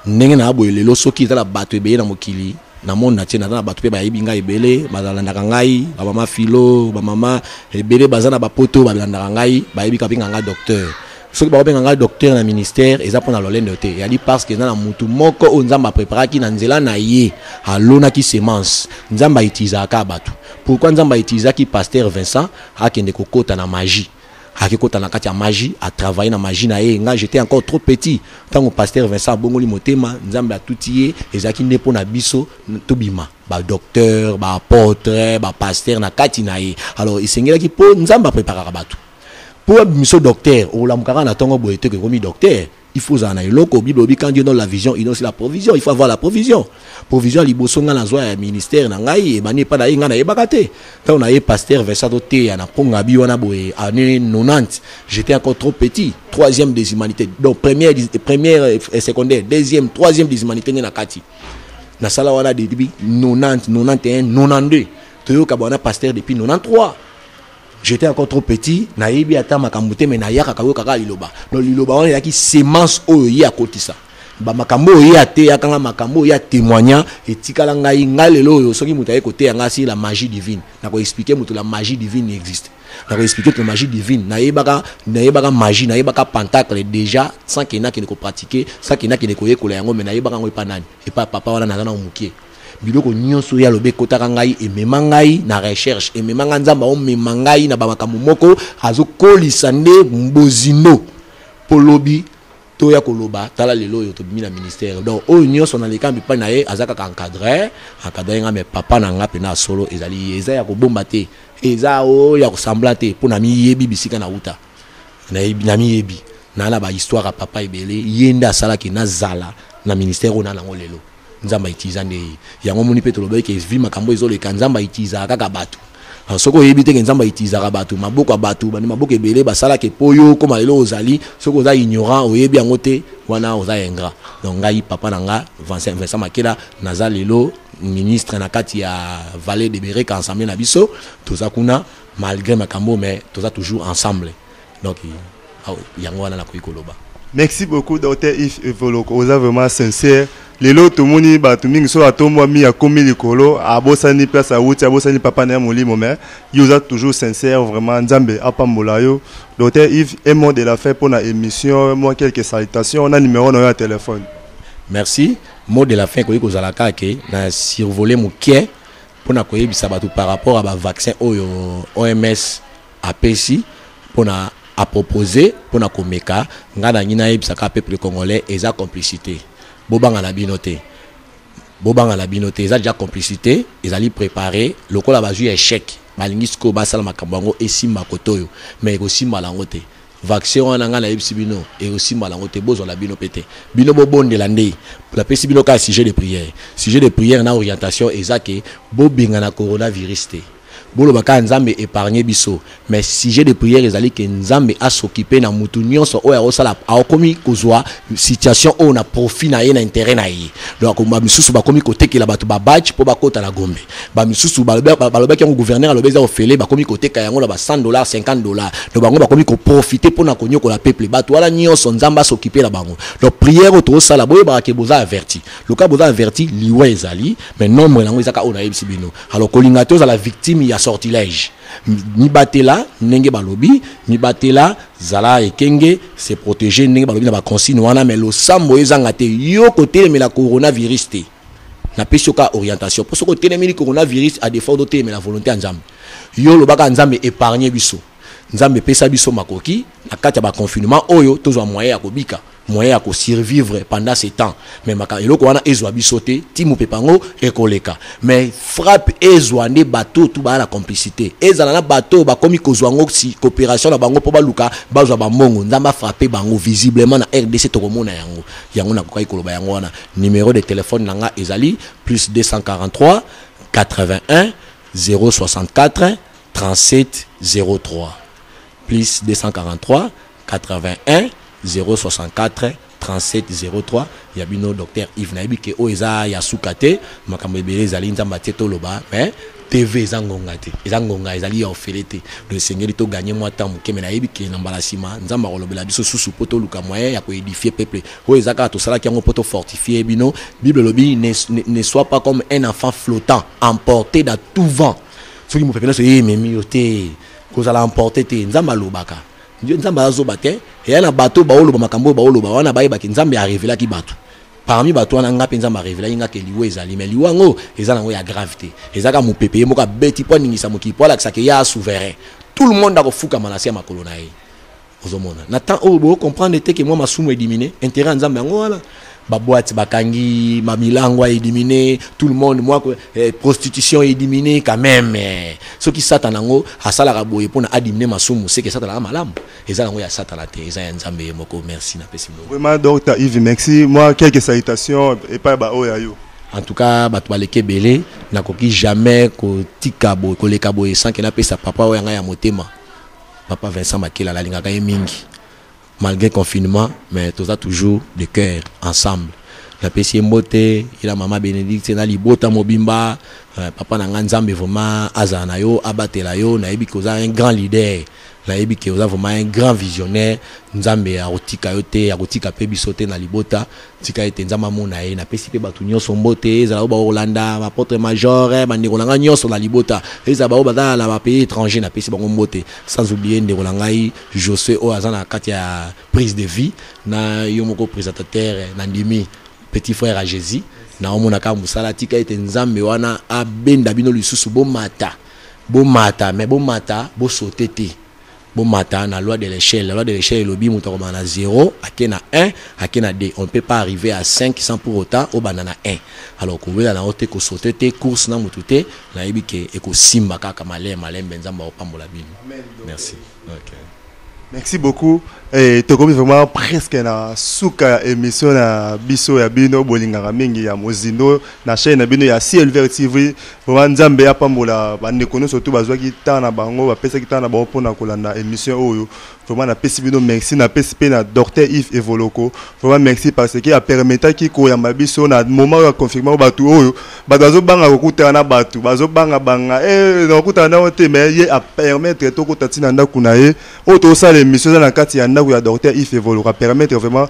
Ndenge na boye lelo, soki eza na bato ebele na mokili, na monde entier, naza na bato mpe bayebi ngai ebele, balandaka ngai, bamama filo, bamama ebele baza na bapoto, balandaka ngai, bayebi kabenga ngai docteur. Soki bakobenga ngai docteur na ministère, eza mpona lolendo te, eyali parce que eza na mutu moko oyo Nzambe apreparaki na nzela na ye, alonaki semence. Nzambe autilisaka bato. Pourquoi Nzambe autilisaki pasteur Vincent akende kokota na magie? Akekota na kati ya magie, atravaille na magie na ye. Ngai j'étais encore trop petit ntango pasteur Vincent abongoli motema, Nzambe atuti ye. Ezalaki nde mpo na biso tobima badocteur, baapôtre, bapasteur na kati na ye. Alors esengelaki mpo Nzambe apreparaka bato mpo abimiso docteur. Olamukaka na ntongo boye te kokomi docteur. Il faut ozala na eloko. Bible olobi: quand Dieu donne la vision, il donne aussi la provision. Il faut avoir la provision. Provision ya liboso ngai nazwa ya ministère na ngai ebandi epa na ye. Ngai nayebaka te. Ntango na ye pasteur Vincent toteya na mponga bi wana boye, année 90, j'étais encore trop petit, troisième des humanités, donc première secondaire, deuxième, troisième des humanités. Nde na kati nasala wana depuis 90, 91, 92. Toyoka bwana pasteur depuis 93. J'étais encore trop petit, nayebi ata makambo te, mais nayaka koyoka kaka liloba. Donc liloba wana ezalaki semence oyo ye akotisa. Bamakambo oyo ye ateyaka nga, makambo oyo ye atémoigna, etikala ngai. Ngai lelo oyo, soki moto aye koteya ngai si la magie divine, nakoexpliquer moto la magie divine existe, nakoexpliquer que magie divine, nayebaka magie, nayebaka pentacle déjà sans ke nakende kopratiquer, sans ke nakende koyekola yango. Mais nayebaka yango epa nani? Epa papa wana. Naza na mokie, biloko nyonso oyo alobi ekotaka ngai, emema ngai na recherche, emema ngai. Nzambe aomema ngai na bamakambo moko, azokolisa nde bozindo mpo lobi toya koloba. Tala lelo oyo tobimi na ministère. Donc oyo nyonso naleka bipai na ye, aza kaka encadré nga. Mais papa na nga mpena solo ezali ye. Eza ya kobomba te, eza oyo ya kosambla te, mpo na miyebi bisika na wuta, na miyebi naa na bahistoire ya papa ebele. Ye nde asalaki nazala na ministère oyo na nango lelo. Nzambe autiliza nde ye. Yango moni mpe tolobaki ke vi makambo ezoleka, Nzambe autilisaka kaka bato. Soki oyebi te ke Nzambe autilisaka bato, maboko ya bato, bandi maboko ebele basalaka epo yo okóma lelo ozali. Soki oza ignorant, oyebi yango te, wana oza ingrat. Donc ngai, papa na nga Vincent Makela, naza lelo ministre na kati ya Vallée de Bereka, ensemble na biso toza kuna malgré makambo, mais toza toujours ensemble. Donc yango wana nakoki koloba. Merci beaucoup, docteur Yves Evoloko. Oza vraiment sincère. Lelo tomoni bato mingi, soki atombwami, akomi likolo, abosani place awuti, abosani papa na ye molimo. Mais yo oza toujours sincère. Vraiment, Nzambe apambola yo, docteur Yves. Un mot de la fin mpona émission, moi quelques salutations na numéro na yo ya téléphone. Merci. Mot de la fin ekoki kozala kaka ke na survoler moke mpona koyebisa bato par rapport à bavaccin oyo OMS apesi mpona apropose mpona komeka. Ngai nangi nayebisaka peuple congolais, eza complicité. Bobanga na bino te, bobanga na bino te, eza déjà complicité, ezali préparé. Lokola bazwi échec, balingi sikoyo basala makambo yango esimba kote oyo, mais ekosimbala yango te. Vaccin wana, ngai nayebisi bino, ekosimbala yango te. Bozwala bino mpe te, bino bobondela nde. Napesi bino kaka sujet de prière. Sujet de prière na orientation eza ke bobengana coronavirus te, boloba kaka Nzambe épargne biso. Mais sujet de prière ezali ke Nzambe as'occupe na mutu nyonso oyo akosala, akomi kozwa situation oyo na profit na ye, na intérêt na ye. Donc bamisusu bakomi kotekela bato babadge mpo bakota na Gombe. Bamisusu balobaki yango, gouverneur alobi eza ofele, bakomi koteka yango na ba 100 dollars, 50 dollars. Donc bango bakomi koprofiter mpona konyokola peuple. Bato wana nyonso, Nzambe as'occupe na bango. Donc prière oyo tozosala, boyebaka ke boza averti. Loka boza averti, liwa ezali, mais nombre yango ezaka oyo nayebisi bino. Alors kolinga te ozala victime ya sortilège. Mibatela ndenge balobi, mibatela, zala ekenge, se protéger ndenge balobi na baconsigne wana. Mais losambo ezanga te. Yo kotelemela coronavirus te, napesi yo kaka orientation, mpo soki otelemeli coronavirus, à défaut otelemela volonté ya Nzambe. Yo olobaka Nzambe épargne biso, Nzambe epesa biso makoki na kati ya baconfinement oyo, tozwa moyen ya kobika, moyen ya kosurvivre pendant ce temps. Mais maka eloko wana ezwa biso te ti mopepe yango ekoleka. Mais frappe ezwa nde bato tu baya na complicité, ezala na bato oyo bakomi kozwa yango si coopération na bango mpo baluka bazwa bambongo. Nzambe afrappe bango visiblement na RDC, tokomona yango. Yango nakokaki koloba yango wana. Numéro de téléphone na nga ezali plus 243 81 064 37 03, plus 243 81 064 37 03. Ya bino docteur Yves. Nayebi ke oyo eza ya suka te, makambo ebele ezali, Nzambe atie toloba, mais TV eza ngonga te, eza ngonga ezali ya ofele te. Donc esengeli toganye mwa temps moke. Me nayebi ke na mbala nsima Nzambe akolobela biso susu mpo toluka moyen ya koédifier peuple. Oyo eza kaka tosalaki yango mpo tofortifie bino. Bible elobi: Ne sois pas comme un enfant flottant, emporté dans tout vent." Soki mopepe nyonso ye ememi yo te, kozala emporté te. Nzambe alobaka, Nzambe azoba te. Eya na bato baoloba makambo oyo baoloba wana, bayebaki Nzambe arevelaki bato. Parmi bato wana, nga mpe Nzambe arevelaki nga ke liwa ezali. Mais liwa yango eza nango ya grave te, eza kaka mopepe ye moko abeti mpo aningisa mokili, mpo alakisaka ye souverain. Tout le monde akofukama na se ya makolo na ye. Ozomona na temps oyo bocomprendre te ke mwa masumu ediminuer. Intérêt ya Nzambe yango wana. Baboîte bakangi, mamilango ediminuer, tout le monde mwa prostitution ediminuer quand même. Soki Satana yango asalaka boye mpona adiminuer masumu, seke Satana aza malamu. Eza yango ya Satana te, eza ya Nzambe ye moko. Merci, napesi. Vraiment, docteur Yves, merci. Moi quelques salutations epai ba oyo ya yo. En tout cas, bato baleki ebele, nakoki jamais kotika boye, koleka boye sans ke napesa papa oyo ya ngai ya motema, papa Vincent Makela. Nalingaka ye mingi malgré confinement, mais toza toujours de cœur ensemble. Napesi ye mbote, ye na mama Benedicte na libota mobimba. Papa na nga, Nzambe vraiment azala na yo, abatela yo. Nayebi ke oza un grand leader, nayebi ke oza vraiment un grand visionnaire. Nzambe akotika yo te, akotika mpe biso te na libota. Tika ete Nzambe amona ye. Napesi mpe bato nyonso mbote, ezala oyo bakolanda, baapôtre major, bandeko na ngai nyonso na libota, ezala baoyo baza na bapays étranger, napesi bango mbote. Sans oublier ndeko na ngai José oyo aza na kati ya Prise de Vie, na yo moko présentateur, nandimi petit frère à Jésus, naomona kaka mosala. Tika ete Nzambe wana abenda bino lisusu, bomata, bomata, mais bomata, bosote te, bomata na loi de l'échelle. La loi de l'échelle elobi moto akomaka na 0, ake na 1, ake na 2. On ne peut pas arriver à 5 sans pour autant obanda na 1. Alors kowela na yo te, kosote te, course na motu te. Nayebi ke ekosimba kaka malembe malembe. Nzambe akopambola bino. Merci, okay. Merci beaucoup. Et tokomi vraiment presque na suka ya émission na biso ya bino bolingaka mingi, ya Mozindo, na chaîne na bino ya Ciel Vert TV. Vraiment, Nzambe apambola bandeko nyonso tu bazwaki temps na bango, bapesaki temps na bango mpona kolanda émission oyo. Vraiment, napesi bino merci. Napesi mpe na Docteur Yves Evoloko vraiment merci, parce que apermettaki koyamba biso na moment oyo ya confinement. Bato oyo bato bazobanga kokutana na bato, bazobangabanga nakokutana nango te, mais ye apermettre tokota ntina ndako na ye oyo tosala émission. Eza na kati ya ndako ya Docteur Yves Evoloko, apermettre vraiment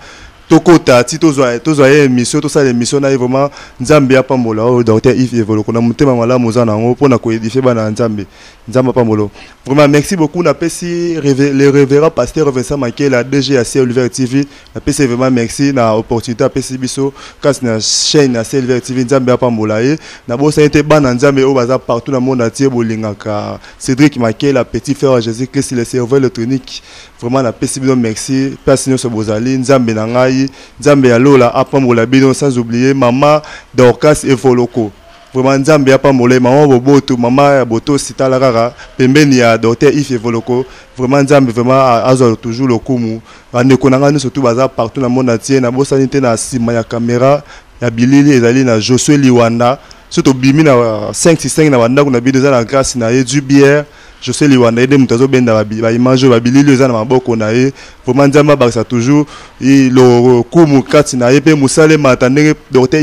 tokota ti tozwa ye émission, tosala émission na ye. Vraiment, Nzambe apambola oyo Docteur Yves Evoloko na motema malamu oza nango mpona koédifier bana ya Nzambe. Nzambe apambola vraiment. Merci beaucoup. Napesi le révérend pasteur Vincent Makela, DG ya Ciel Vert TV, napesi vraiment merci na opportunité apesi biso kasi na chaîne ya Ciel Vert TV. Nzambe apambola ye. Nabosani te bana Nzambe oyo baza partout na monde entier, bolingaka Cédric Makela, petit frère ya Jésus Christ, le cerveau électronique. Vraiment, napesi bino merci place nyonso bozali. Nzambe na ngai, Nzambe ya lola apambola bino. Sans oublier mama Dorcas Evoloko. Vraiment, Nzambe apambola ye, mama boboto, mama ya botosi. Tala kaka pembeni ya Docteur Yves Evoloko. Vraiment, Nzambe vraiment azwa toujours lokumu. Bandeko na ngai nyonso tu baza partout na monde entier, nabosani te. Na nsima ya caméra ya bilili ezali na Josue Liwanda. So tobimi na 565 na bandako na bino, eza na grâce na ye. Du bière José Liwanda, ye nde moto azobenda baimage oyo, babilili oyo eza na maboko na ye. Vraiment, Nzambe abakisa toujours lokumu kati na ye mpe mosala emata, ndenge Docteur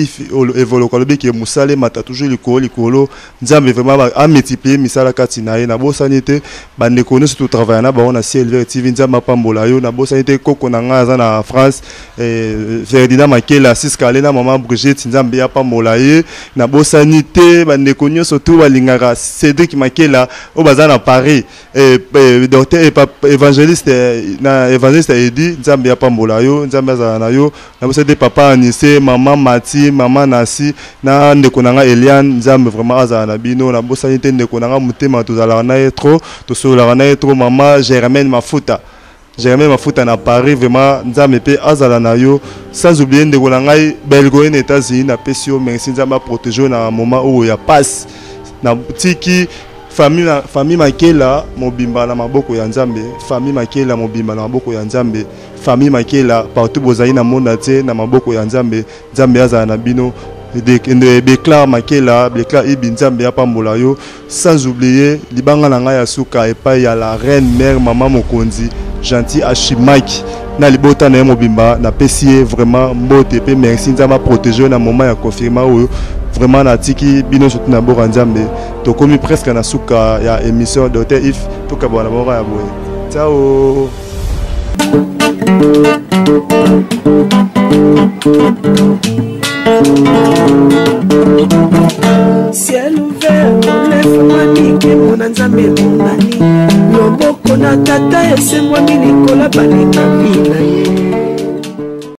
Evoloko alobi ke mosala emata toujours likolo likolo. Nzambe vraiment amultiplie misala kati na ye. Nabosani te bandeko nyonso totravaille na bango na Ciel Vert TV. Nzambe apambola yo. Nabosani te koko na ngai aza na France, Ferdinand Makela Siskale na mama Brigitte. Nzambe apambola ye. Nabosani te bandeko nyonso tu balingaka Cédric Makela oyo baza na Paris, docteur évangéliste na évangéliste Edi. Nzambe apambola yo, Nzambe azala na yo. Nabosani te papa Anise, mama Mati, mama Nasi na ndeko na ngai Eliane. Nzambe vraiment azala na bino. Nabosani te ndeko na ngai motema, tozalaka na ye trop, tosololaka na ye trop, mama Germaine Mafuta, Germain Mafuta na Paris. Vraiment, Nzambe mpe azala na yo. Sans oublier ndeko na ngai Belgoye na États-Unis, napesi yo merci. Nzambe aprotéger yo na moment oyo ya passe. Na tiki famille, famille Makela mobimba na maboko ya Nzambe. Famille Makela mobimba na maboko ya Nzambe. Famille Makela partout bozali na monde entier, na maboko ya Nzambe. Nzambe azala na bino. Béclar Makela, Béclar Ibi, Nzambe apambola yo. Sans oublier libanga na ngai ya suka epai ya la reine mère, mama mokonzi Gentil Ashimaki na libota na ye mobimba, napesi ye vraiment mbote mpe merci. Nzambe aprotéger yo na moment ya confinement oyo. Vraiment, natiki bino surtout na boka Nzambe. Tokomi presque na suka ya émission. Docteur Yves, tokabwana na moko ya boye. Ciao. Ciel ouvert efungwami, nkembo na Nzambe emonani, loboko na Tata esembwami likolo balingami na ye.